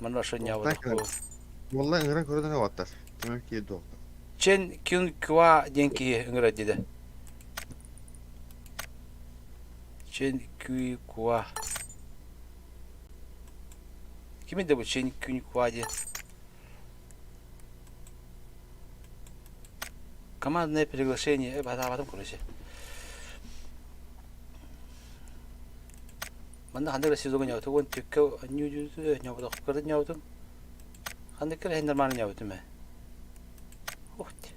Манна ошо ньаабатах والله ыҥыран көрөн оттар. Тимир киһи дуохта. Чен Кюн Кюа диэн киһи ыҥырар диде. Чен Кюй Куа. Кимий да бу Чен Кюн Куа диэн? Командное приглашение. Э, баатаабатым короче. Манна ханнык эрэ сезоҥҥа ньаабыта уон түккэ ньаабатахпыт ньаабытым. Ханнык эрэ нормально ньаабытым ээ. Ух ты.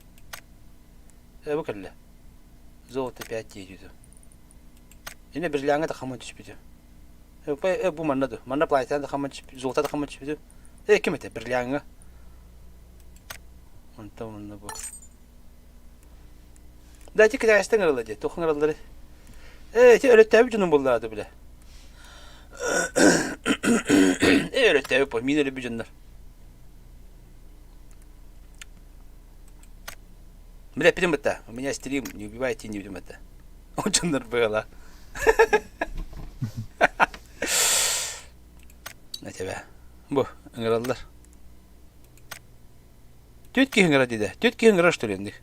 Э, бу кэллэ. Золото 5 диэти. Инэ бриллиаҥҥа тахаммын түспүтүм. Э, бу манна ду. Манна платьтан тахаммын золото тахаммын түспүтүм. Э, ким этэ? Бриллиаҥҥа. Онтон манна бу. Да, ити китайстан ырылла дии. Туох ыҥыраллары? Э, ити өлөттөөбүт дьонум буоллаҕа дуу бile. Э, өлөттөөбүт бу. Миин өлбүт дьоннор. Бля, эппитим бытта. У меня стрим, не убивайте, не будем это. Ол дьоннор быала. На тебя. Бу, ыҥыраллар. Түөрт киһи ыҥыра диде. Түөрт киһи ыҥырар что ли инник?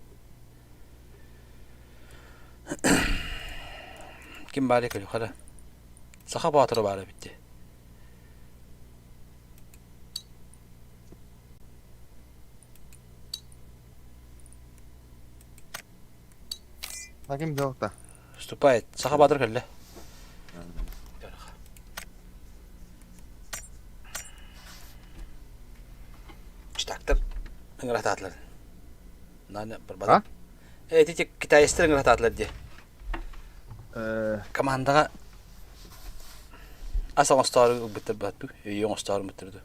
Ким баарый көрүөххэ Саха Боотура баара эбит дии. Хаким дьоҕта. Вступает. Саха Баатыр кэллэ. Ыҥыратаатылар. Наня барбатым. Э, ити китаецтар ыҥыратаатылар дии. Командаҕа ас оҥостоору ылбыттар бааттуу, өйүө оҥостоору ылбыттар дуу.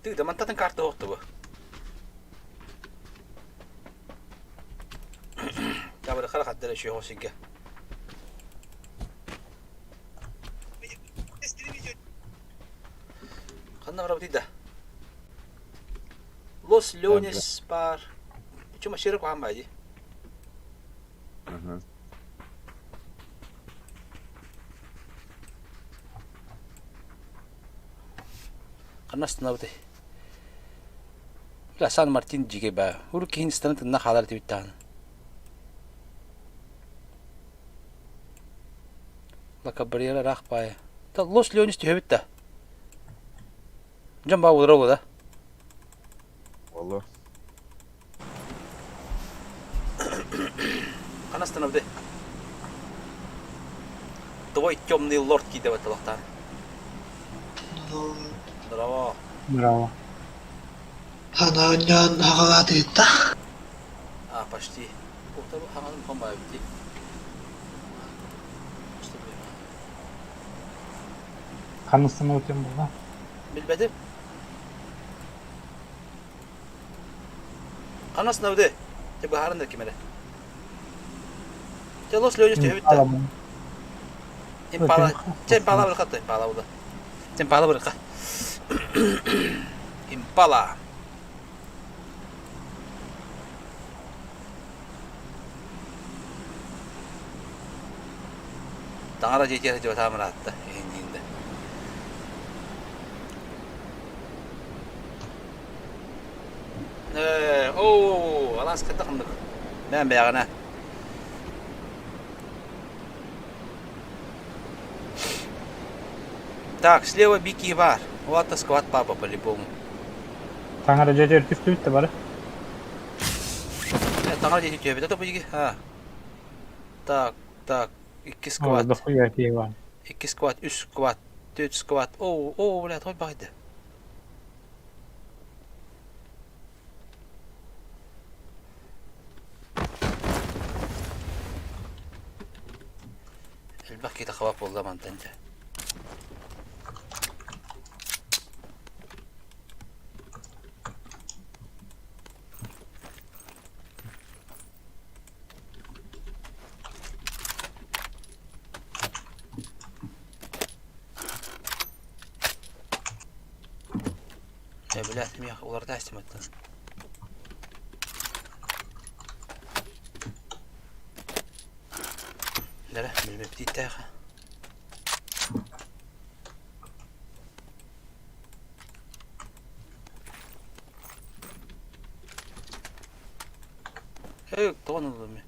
Тыыда мантатын карта оһохто бу. Табыры хара хаттара шүйө сиргэ. Ханна барабытый да? Лос Леонес бар. Чума машина куһаан баа дии. Ханна астынабытый? Бля, Сан Мартин дьигэ баа. Урут киһини ыстана тынна хаалар этибит даҕаны. Ла Кабрера ыраах баайа. Лос Леонис түһэбит да. Дьон баа буолара да. Боло. Ханна остановды? Твой темный лорд киирдэ талахтаан. Здорово. Браво. Ханаанньаан аҕалаатыытта. А, почти. Ухтабы хаҥаным хомбаабыт дии. Ханна өтем буолла? Билбэтим. Ханна остановды? Те быһааран да ким эрэ. Те лос Леонис түһэбит да. Импала. Те импала бырха то импала була. Те импала бырха. Импала. Таҥара дьиэтигэр сылдьыбатаҕым ыраатта, иһин да. Ээ, оо, алаас хайдах оннук? Бэйэм бэйэҕинэ. Так, слева бики бар. Вот сквад папа по-любому. Таҥара дьиэтигэр түстүбүт да бары. Э, таҥара дьиэтигэр түһэбит это биги. А. Так, так, икки сквад. Дохуя киһи Икки сквад, үс сквад, төрт сквад. Оо, оо, бля, той баҕайда. Элбэх киһи хабап буолла мантан дьэ. Э, блядь, миэхэ уларыта истимэттэн. Дэрэ, билбэптииттээх. Э, тоҕо ыллым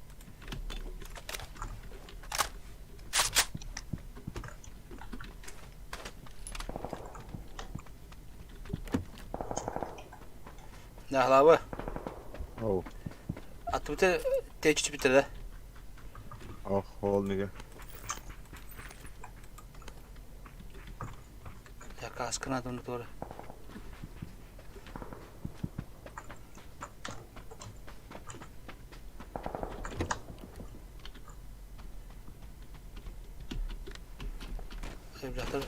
Наһлабы. Оу. Атыбыты тэйчи бүтэ да. Ох, ол неге. Я каска надо на тура. Дьахтар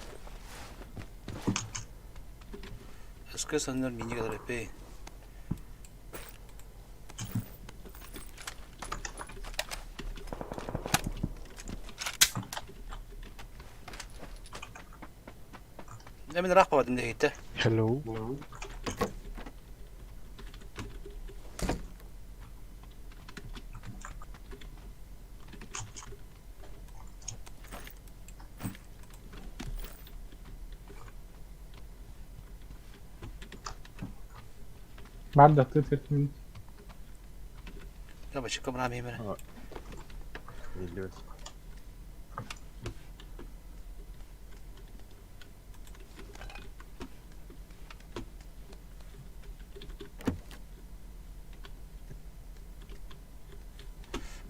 Өскө саннар минигэ өлөппүй. Мин ыраах баҕадым диэхиттэ. Hello. Баар да тыт этмин. Рабочий камрами именно. Биллибэт.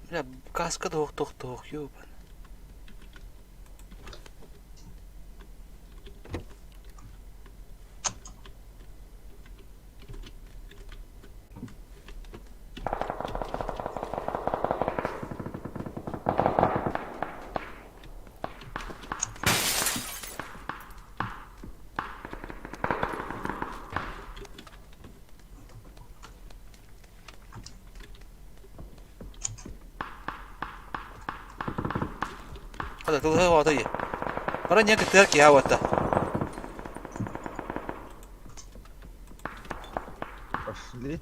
Бля, каска туох туох туох ёбан. Хата тылыһы оҕото дии. Баран диэн кыттыһар киһи уотта. Пошли.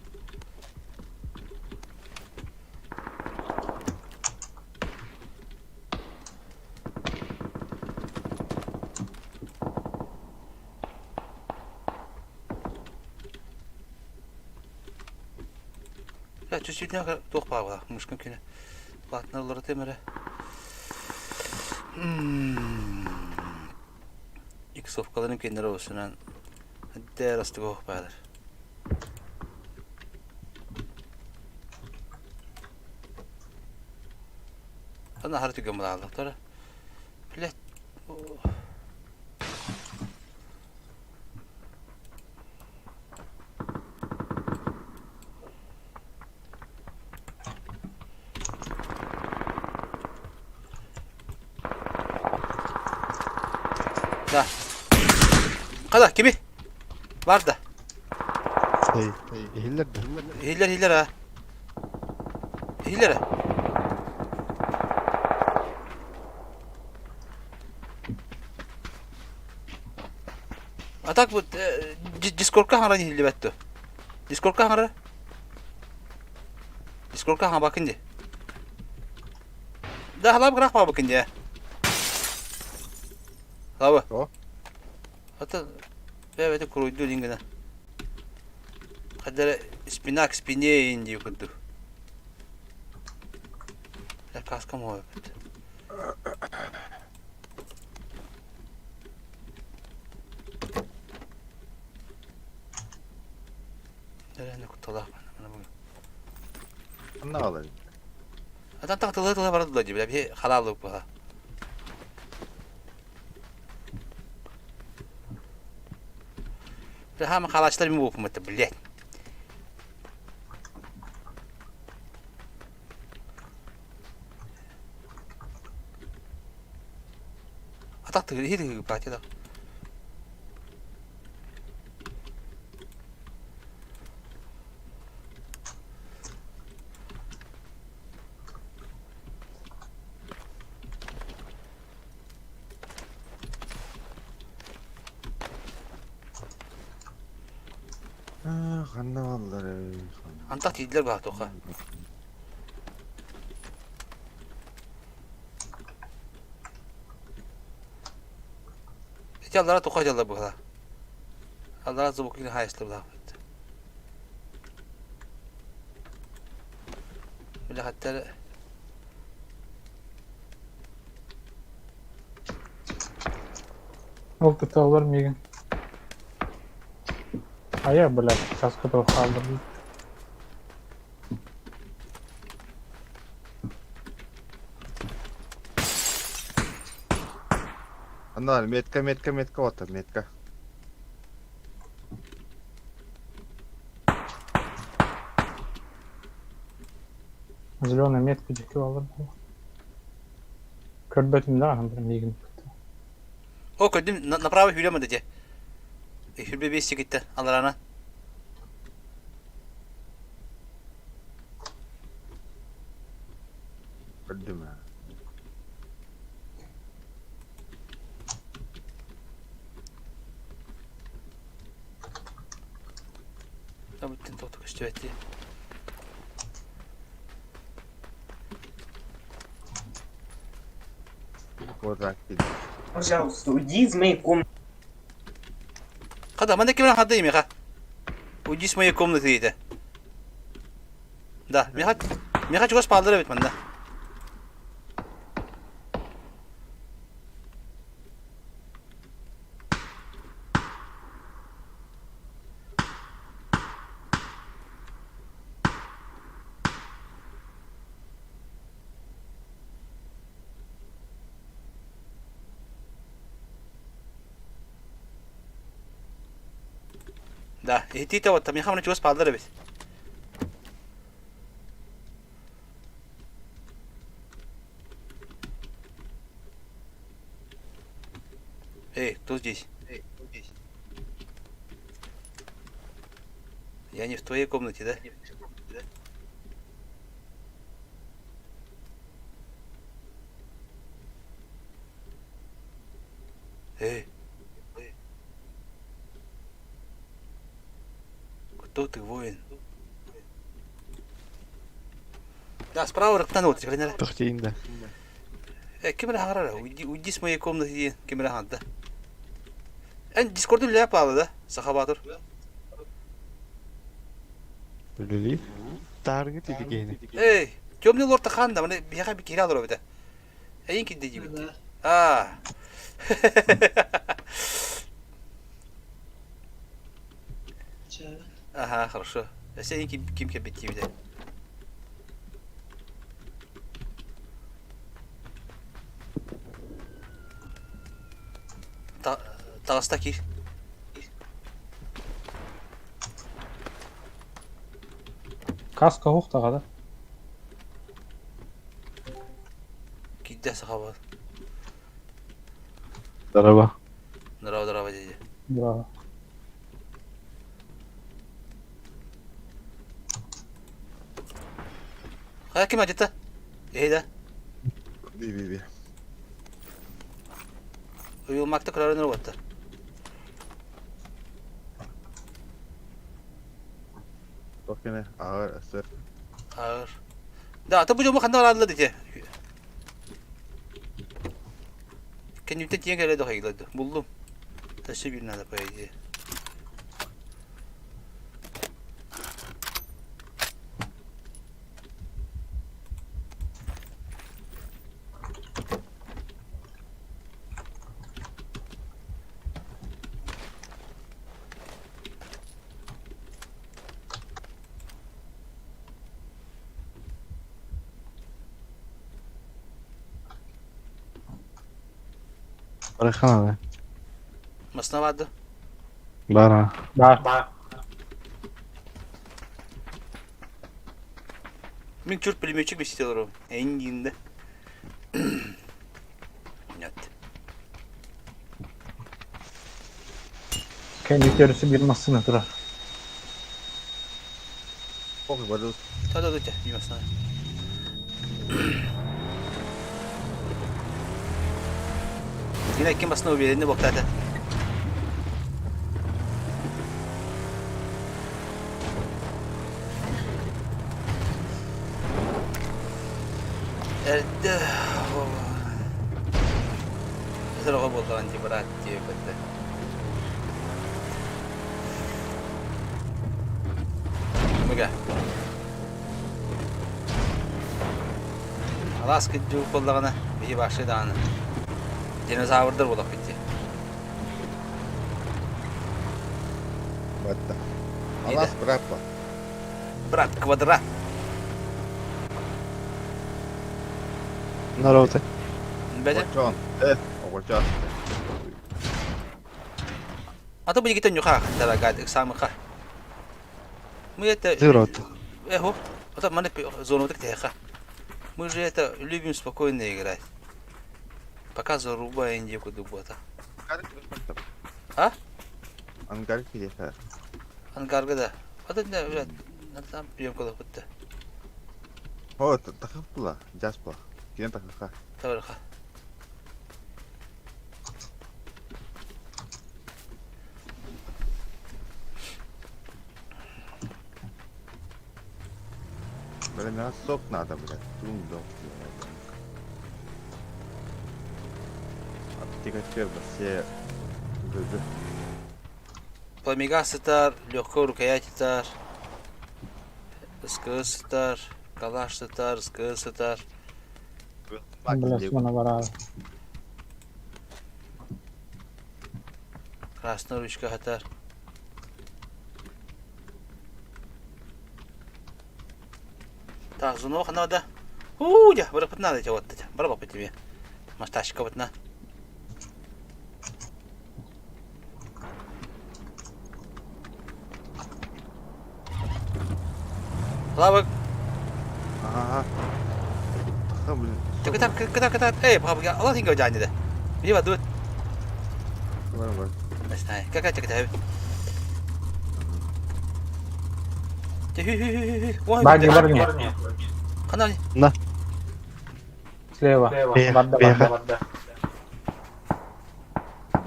Я чуть-чуть туох баабыла мышкын күнэ. Платно уларытым эрэ. Иксовкаларын кэннэр олусунан дээр астыгох баалар. Ана хары түгэн булааллар. Блять. Да. Када, кими? Бар да. Иһиллэр да. Иһиллэр, иһиллэр а. Иһиллэр а. А так вот Дискордка хаҥаран иһиллибэт дуо? Дискордка хаҥара? Дискордка хаҥабаккын дии. Да, халаап граф баабыккын дии. Халаабы. О. Ата бэйбэти куруйду дин гына. Хадара спина к спине ин дии курдук. Каска мооппут. Дөрөһүнэ кутталаах Ханна аҕалар? Атан тахтылыы тыла барар дула дии, биһи халаалык буһа. Хаама халаачтар ми буопумата, блядь. Атах тыгыр, иһи тыгыр паати да. Ханна бааллар? Антах тиийдилэр баҕа туохха. Ити аллара туха дьалла быһа. Аллара звук или хайыслы булаахпыт. Билэхэттэр Ол кыталлар миигин. Айа, блядь, каска туох хаалларбыт. Анна, метка, метка, метка, вот метка. Зеленая метка диэки бааллар буолуо. Көрбөтүм да аһан миигин. О, көрдүм, направо хүрем ады де. Хүрбе бес секетті, аларана. Көрдүм ээ. Табыттын тоқту көстүбэтти. Вот так киирдим. Пожалуйста, уйди из моей комнаты. Хата, манна кимэн хадда меха. Уйди с моей комнаты диэтэ. Да, меха, меха чугас пааллар эбит манна. Да, иһитиитэ уотта, меха манна чугас пааллар эбит. Эй, кто здесь? Я не в твоей комнате, да? Эй. Кто ты, воин? Да, справа рыктан вот, кэлин Тохтейн да. Э, ким эрэ хаҥарар, уйди, уйди с моей комнаты диэн ким эрэ хаҥарда. Эн дискорду үлэ паала да, Саха Баатыр? Үлэлиир. Таарыҥы тиити киһини. Эй, темный лорд хаан да, маны биһиэхэ киирэ олорор эбитэ. Эйин кирдэ диибит. Аа. Ага, хорошо. Сен ким ким кэлбит диибитэ. Таҕыста киир. Каска ух таҕада. Киирдэ сахабыт. Здорово. Здорово, здорово, дядя. Браво. Хайа ким адьыта? Эһи да. Би би би. Уйулмакта көрөрүн уотта. Туох кэнэ аҕар сыр. Аҕыр. Да, ата бу дьомо ханна бараалла дите. Кэнниттэн тиийэн кэлэ дохайгыларды. Буллум. Өссө биир надо по идее. Барахана Масына барды. Бара. Бар. Мин чурт пулеметчик бесите олором. Эйин Нет. Kendi yarısı bir masına durar. Ох, барыл. Да да да, не масына. Yine kim basına уверенный боктады. Эрдэ Сороҕо буоллаҕын дии быраат диэбэттэ. Мыга. Алаас кырдьык буоллаҕына биһи башы даҕаны динозаврдар буолахпыт дии. Батта. Алаас брат ба. Брат, квадрат. Народы. Бэдэ. Оҕочоон. Э, оҕочоон. А то будет нюха, дорогая, самыха. Мы это... Зырот. Эхо, а то мы зону так теха. Мы же это любим спокойно играть. Пока зарубай индейку дубота. А? Ангар кириэхэ. Ангарга да. А то не, блядь, там прием куда будто. О, тахах була, жас була. Кини тахаха. Таварха. Бля, миэхэ сок надо, блядь. Тум док. Аптека все Гыгы. Пламега сытар, легкой рукоять сытар, СКС сытар, калаш сытар, СКС сытар. Бля, смена барар. Красная ручка хатар. Так, зунох надо. Удя, барапыт надо тебе вот барапыт тебе. Масташка вот на. Лавык, Ага. Таха, блин. кытап, кытап, кытап. Эй, папа, Аллах инга жани да. Мне воду. Бар, бар. Не знаю. Какая тебе Баги бар не? Канал. Слева. Беха, Барда, беха. барда.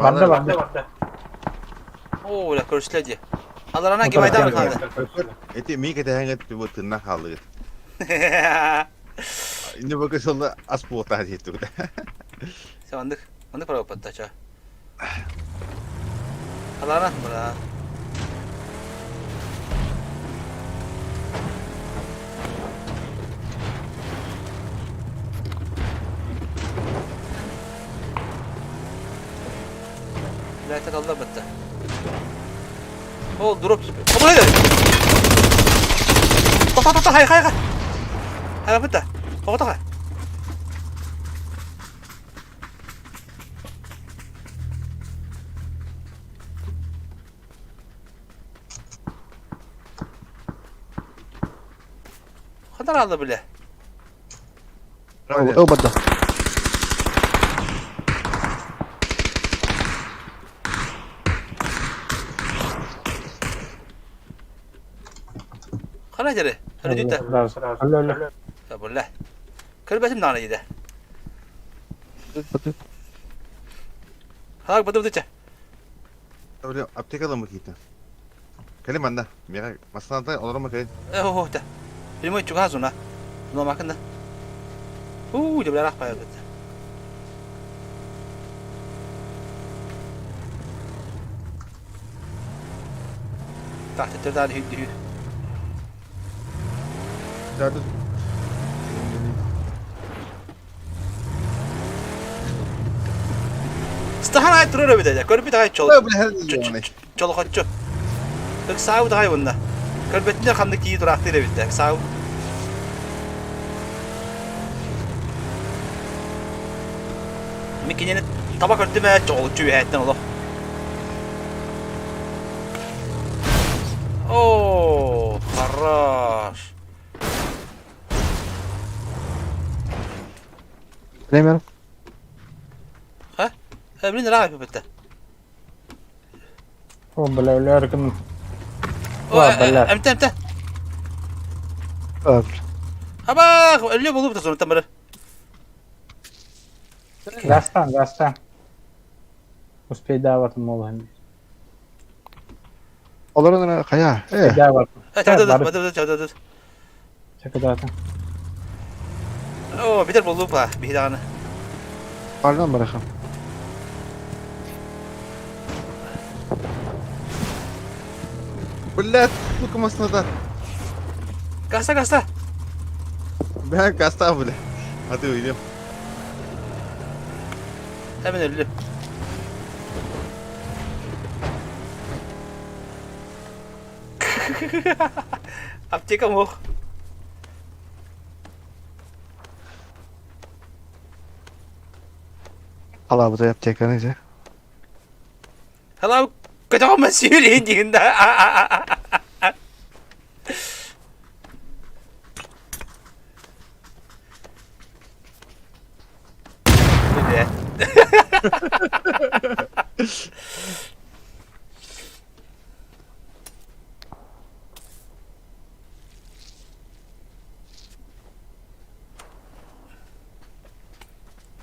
Барда барда. Оо, бля, көрүстүлэр дии. Аларана кимайдаан хаалды. Эти мин кэтэһэҥҥэ бу тынна хааллыгыт. Инде бу сонно ас буолтаа диэттибит. Сэ оннук, оннук барабаппатта ча. Аларана бра. Ләйтә алла бетте. Ол дроп. Абай! Тоқта, тоқта, хай, хай, хай. Хай, бітті. Тоқта, хай. Хандар алды біле. Ол бада. Хана дere. Hadi Сразу. Алло, алло. Бля. Көрбөтүм даҕаны диде. Хаак быды быдыча. Аптекада mı кийтен? Кэлин манна. Миэхэ массыынаттан олорон кэлин. Э, та. Прямой чугас уна. Но макында. У, деп рах баяр бит. Тахта төрдән хүйдү. Стахан ай турар эбит эдэ. Көрбүт ай чол. Чолохоччу. Ыксаабыт ай уонна. Көрбөтүнэр ханнык тии тураахтыыр эбит да. Ыксаабыт. Мин кинини таба көрдүм ээ чоҕулуччу үөһээттэн олох. О, хорош. Пример. Ха? Э, блин, ыраах эппитэ. О, бля, өлөр ким. О, Ла, бля. эмтэ, эмтэ. Ör. Абах, өлүө булуп та бары. Гастан, гастан. Успей даватым ол Олорон эрэ хайа. Э. Даватым. Э, чавдадыт, бадыбыт, чавдадыт. Чакадатын. О, битер булуп ба, биһи даҕаны. Pardon bırakın. Блядь, сука, массыыната. Гаста, гаста. Бля, гаста, бля. А ты уйдем. Hemen өллүм. Аптека мох. Халабыта аптеканы же. Халаб көтөҕөммө сүүрүн диин да. Бля.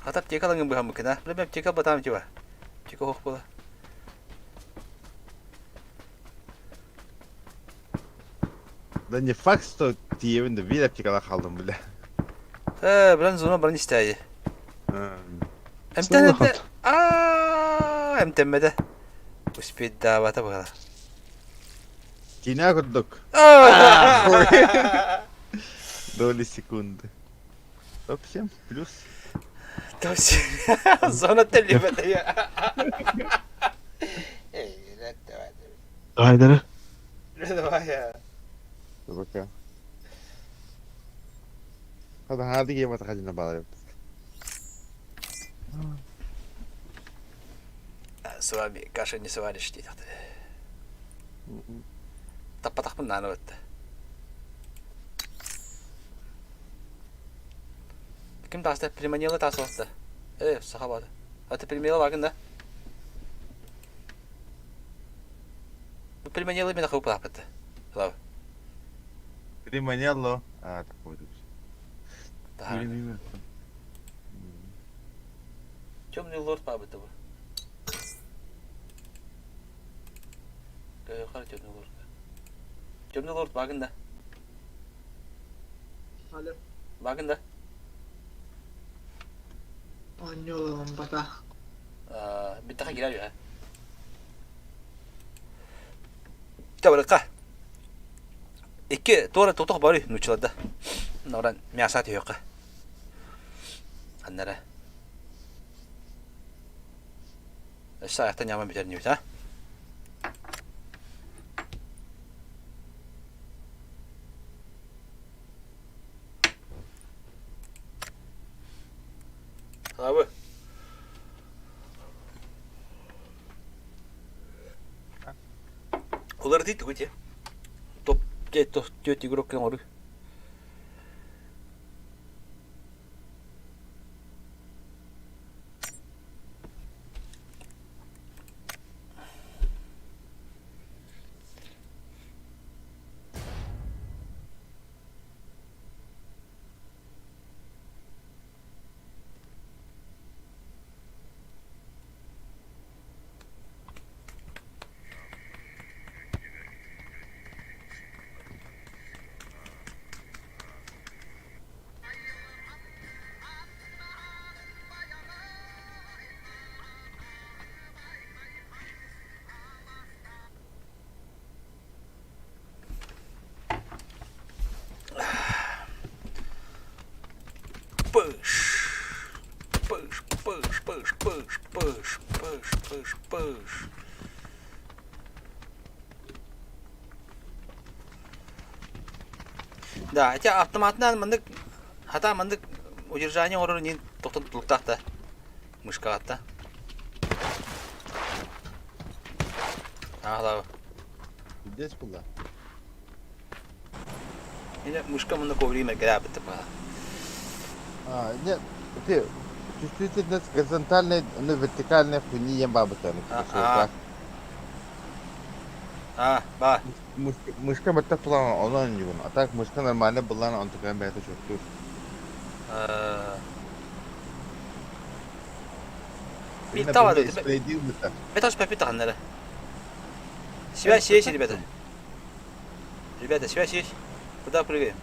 Хата аптекалаҥын быһаммыккына. Бля, аптека батаам тиба. Аптека ох була. Да не факт, что тиевин да биир аптекала хаалдым, бля. Э, билэн зона баран истээйи. Эмтэн Сыллахат. Аа, эмтэммэтэ. Успейдаабата быһала. Киинэ курдук. Доли секунды. Топ 7 плюс. Топ 7. Зона телебэтэ. Айдары. Давай. Пока. Хада хады кием хадина балар. С вами каша не сваришь диэтэх. Таппатахпын наана бытта. Ким тааста пельменела таас уотта. Э, саха баата. А ты пельменела бааргын да? Бу пельменела мен ахы Слава. Приманелло. А, такой тут. Да. Темный лорд паабыта бу. Хара темный лорд. Темный лорд багын да. Алло. Багын да. Оонньуу бата. Бүттэхэ киирэр үһэ. Табырыкка. Икки туора тутах бары нуччаларда. Норан мяса түһүөххэ. Аннара. Өссө аяқтан ньаман бүтэр ньүбүт, а? Абы. Уларытыы тугу те? Топ түөрт игрок оҥоруу. Пыш! Пыш, пыш, пыш, пыш, пыш, пыш, пыш, пыш. Да, эти автоматынан маннык хата маннык удержание оҥорор нин тохтон тутулуктаах да мышкаҕатта. Аалаа. Здесь была. Или мышка мында коврик мэркэлээбит баа. А, нет, ты чувствительность горизонтальной, ну, вертикальной хуйни ем бабыта. А, а, ба. Мышка бетте план онон югун. А так мышка нормально была, он такая бета чувствует. Питава, Связь есть, ребята? Ребята, связь есть? Куда прыгаем?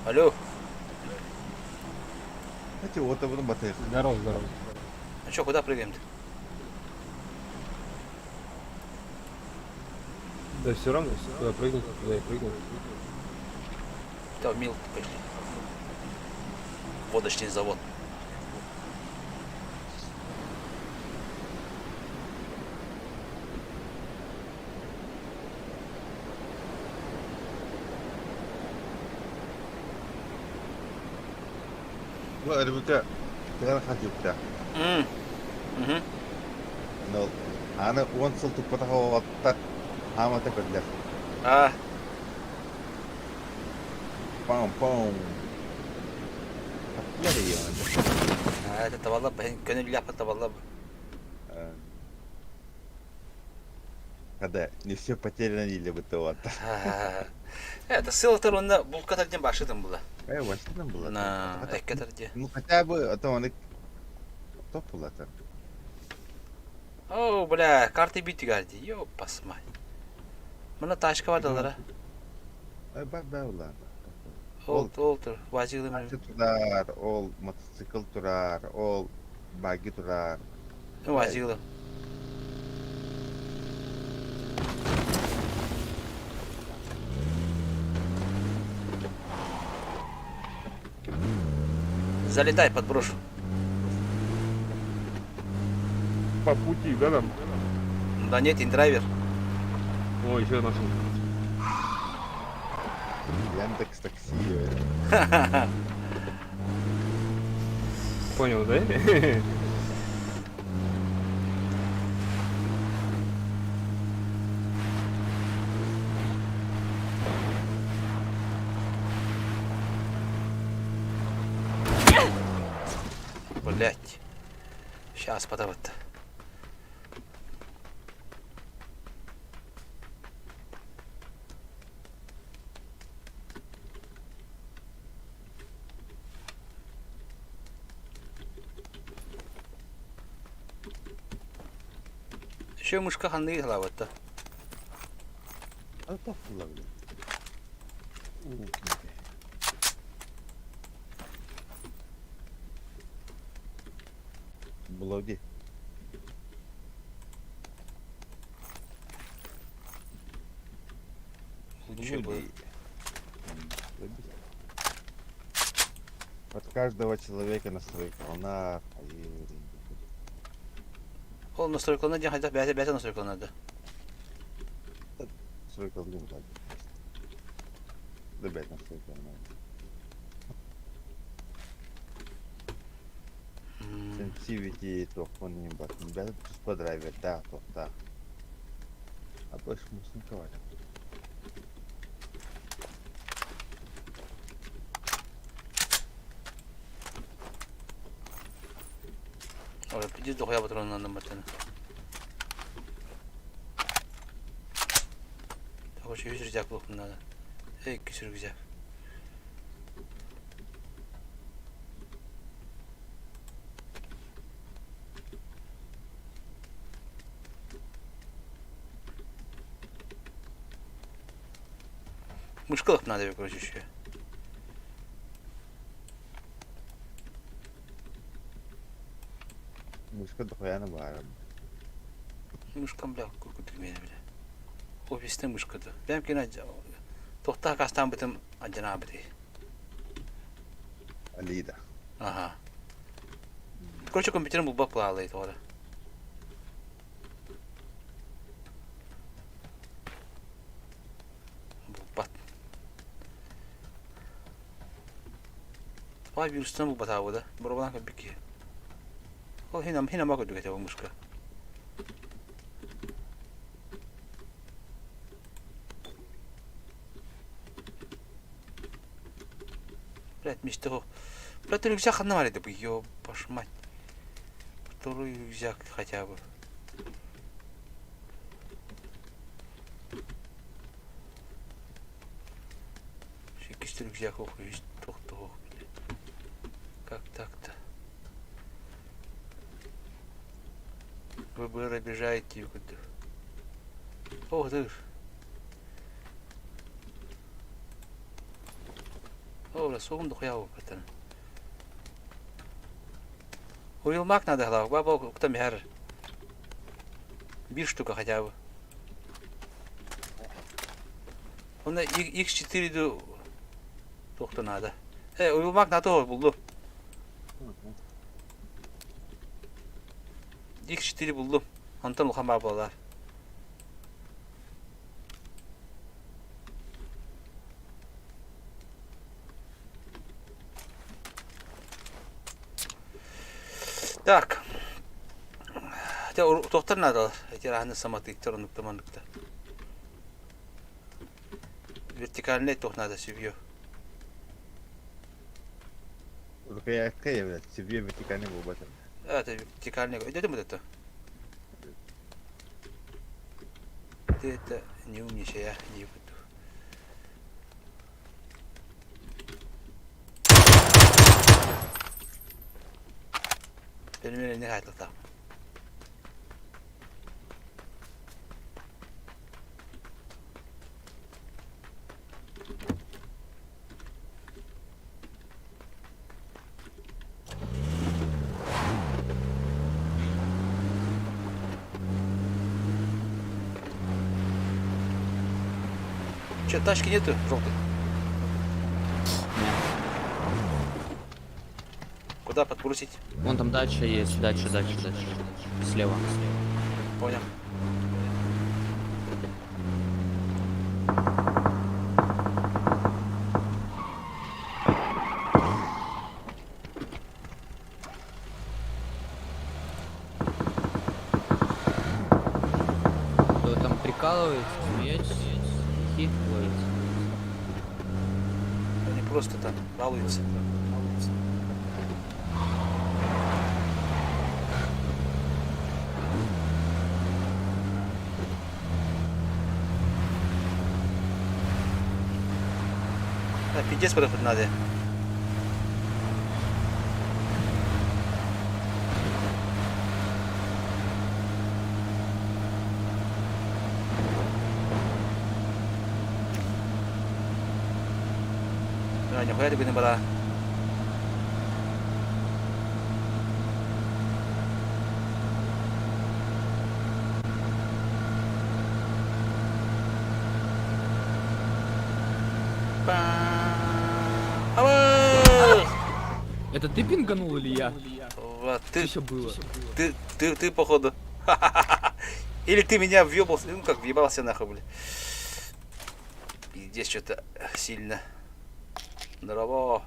Алло. Эти вот об этом Здорово, здорово. Ну что, куда прыгаем-то? Да все равно, куда прыгнуть, туда и прыгнуть. Да, мил пошли. Водочный завод. Ну, ребята, кыган хантыпта. Мм. Ну, аны 10 сыл туппатах оҕоттар хаамата көрдөх. А. Пам-пам. А, это табалла, көнүллээх табалла. Когда не все потеряно или бы то вот. Это ссылка онна булка диэн башытым була. Э, башытым була. На эккетер ди. Ну хотя бы, а то он топ була там. О, бля, карты битигар ди. Ёпас мать. Мына тачка бар далара. Э, бар бар була. Ол, ол тур. Вазиглым. Турар, ол мотоцикл турар, ол баги турар. Вазиглым. Залетай, подброшу. По пути, да, там? Да нет, индрайвер. О, еще нашел. Яндекс такси. Понял, да? Блять. Сейчас подавать-то. Еще мышка ханныгы халаабатта. А так ловлю. Блоги. Лучше бы. От каждого человека настройка. Она... Ол настройкалана диэн хайдах бэйэтэ бэйэтэ настройкаланар да? Настройкаланар да. Да бэйэтэ настройкаланар. Sensitivity туохпун иһин баттын. Бэйэтэ туспа драйвердаах туохтаах. А больше мусынка Ой, пиздец дохуя патроннанным баттаны. Так уж үс рюкзак булуохпун наада. Эй, иккис рюкзак. Мышкалых надо, короче, еще. Мышка дохуяна баара. Мышкам, бля, куркутук миэнэ, бля. Офистан мышка-то. Бэм кина тохтаа кастаан бытым адьанаабыты. Алида. Ага. Короче, компьютерым булбак плаалай тоҕо. Булбат. Бай вирустан булбатаабыда. Боробанан кэлбит киһи. Ол хин хин ама көрдүк этэ мышка. Блядь, мечта. Блядь, рюкзак ханна бар edi bu. Ёбаш мать. Второй рюкзак хотя бы. Иккис рюкзак ох, ох, Как так-то? Вы бы обижаете Ох ты ж. О, бля, сугум дохуя баттан. Уилмак надо глав, баба кто мер. Бир штука хотя бы. Он X4 ду тохто надо. Э, уилмак на то булду. X4 булдум. Онтон улахан баар буолар. Так. Туохтар наадалар? Эти раһаны самотыктар, оннукта манныкта. Вертикальный туох наада сүбүө. Рукоятка я, блядь, себе вертикальный буолбат. Это вертикальный. Идете вот это? Ты это не умничай, я не буду. Пельмени не хайтла Че, тачки нету желтой? Нет. Куда подбросить? Вон там дача есть, дача, дача, дача. Слева. Понял. Вы там прикалываетесь, смеетесь, хихи ловите. Они просто там балуются. Балуются. Да, пиздец подохнуть надо. Нихуя ты гына бара. Это ты пинганул или я? Вот, Что ты, еще было? ты, походу. Или ты меня въебался, ну как, въебался нахуй, бля. Пиздец, что-то сильно. Здорово.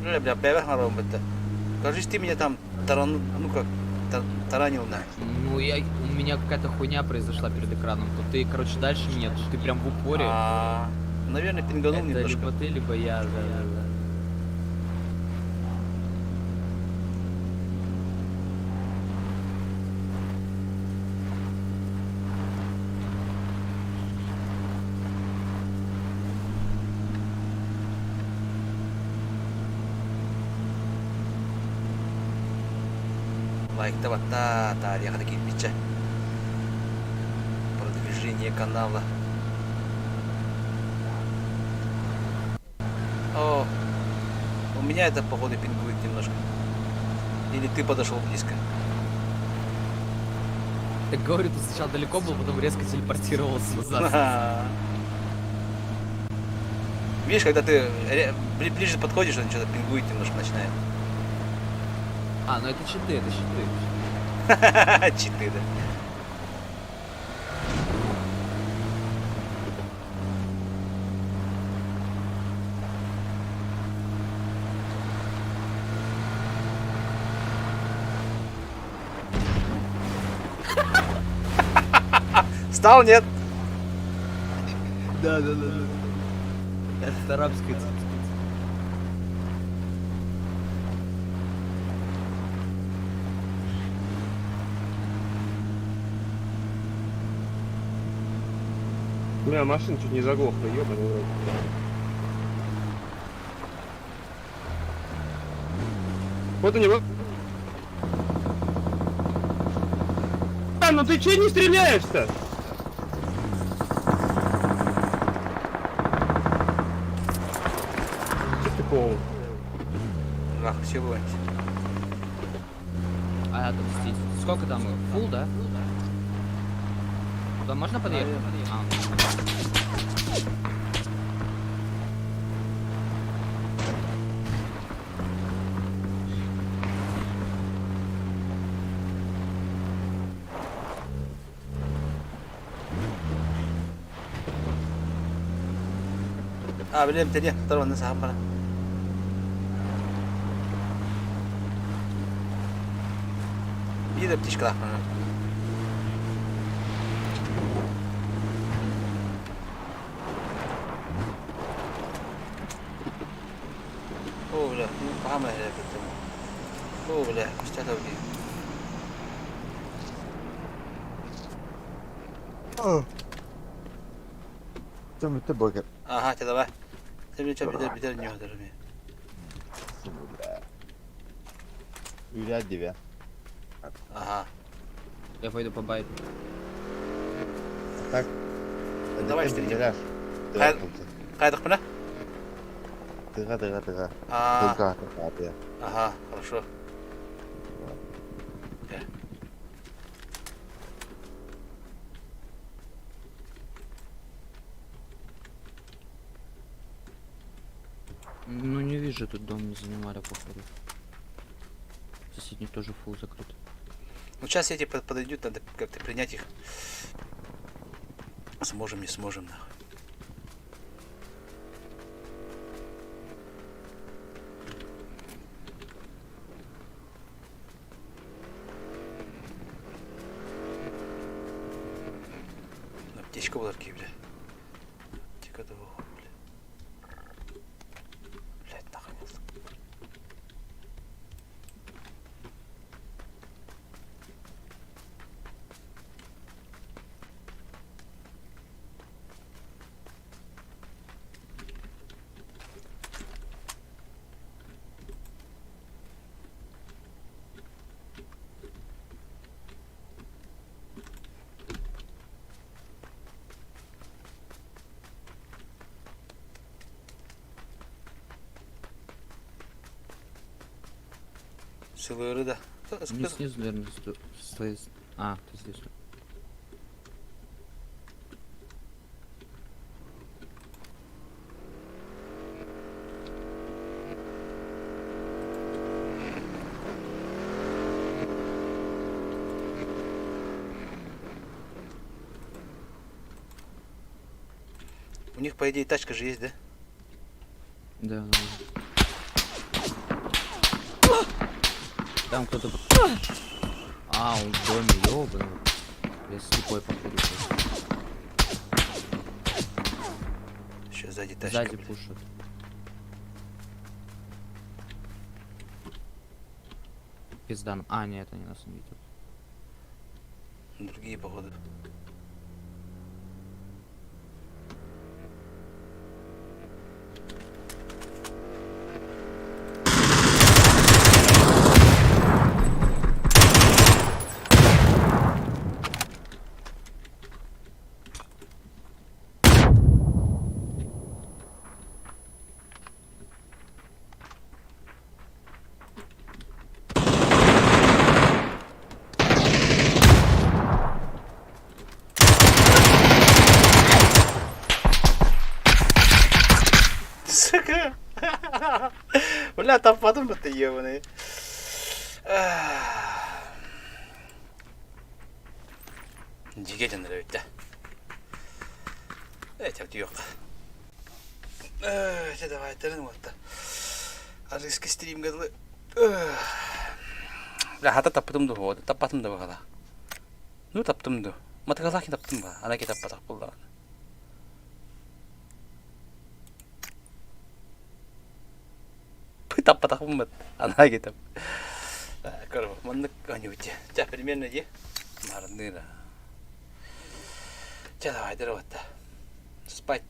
Бля, бля, бля, бля, Кажись, ты меня там таран, ну как, таранил на. Ну, я, у меня какая-то хуйня произошла перед экраном. То ты, короче, дальше меня, то ты прям в упоре. А, наверное, пинганул Это немножко. либо ты, либо я, да. Лайк та та такие пича. Продвижение канала. О, у меня это походу пингует немножко. Или ты подошел близко. Так говорю, ты сначала далеко был, потом резко телепортировался назад. Видишь, когда ты ближе подходишь, он что-то пингует немножко начинает. А, ну это читы, это читы. Читы, да. Встал, нет? Да. Это арабская. У меня машина чуть не заглохла, ёбаный в рот. Вот они, вот. А, ну ты че не стреляешь-то? Че ты клоун? Ах, все бывает. А, отомстить. Сколько там? Фул, да? Туда можно подъехать? А. А, блин, ты не, второго на самом Биир птичка О, бля, ну пахама О, бля, что это Ты ты бокер. Ага, тебе давай. Ты мне что, бедер, бедер не ударил. Үрә дибә. Ага. Я пойду по байту. Так. Давай, встретим. Кайдах мына? Тыга, тыга, тыга. А, Тыга, тыга, тыга. ага, хорошо. Ну не вижу, тут дом не занимали, походу. Соседний тоже фул закрыт. Ну сейчас эти подойдут, надо как-то принять их. Сможем, не сможем, нахуй. Аптечка была бля. Аптека двух, бля. Блядь, нахуй. Сылыары да. Не снизу, наверное, с твоей... А, ты здесь. У них, по идее, тачка же есть, да? Да, да. Там кто-то... А, он в доме, ёбаный. Я слепой, походу. просто. Еще сзади тачка. Сзади блин. пушат. Пизда. нам. А, нет, они нас не видят. Другие, походу. Сука! Бля, там подумай ты ебаный. Дьигэ дьоннор эбит да. Ээ, yok. Ээ, давай, тэрин уотта. Арыска стримге дылы. Бля, хата таппытым ду, вот, таппатым да бахала. Ну, таптым ду. Матыгалахи таптым ба, анаки таппатах булла. Таппатахпын бат. Анаки тап. Короче, маннык анюте. Ча, примерно де. Марныра. Ча, давай, дырыватта. Спать.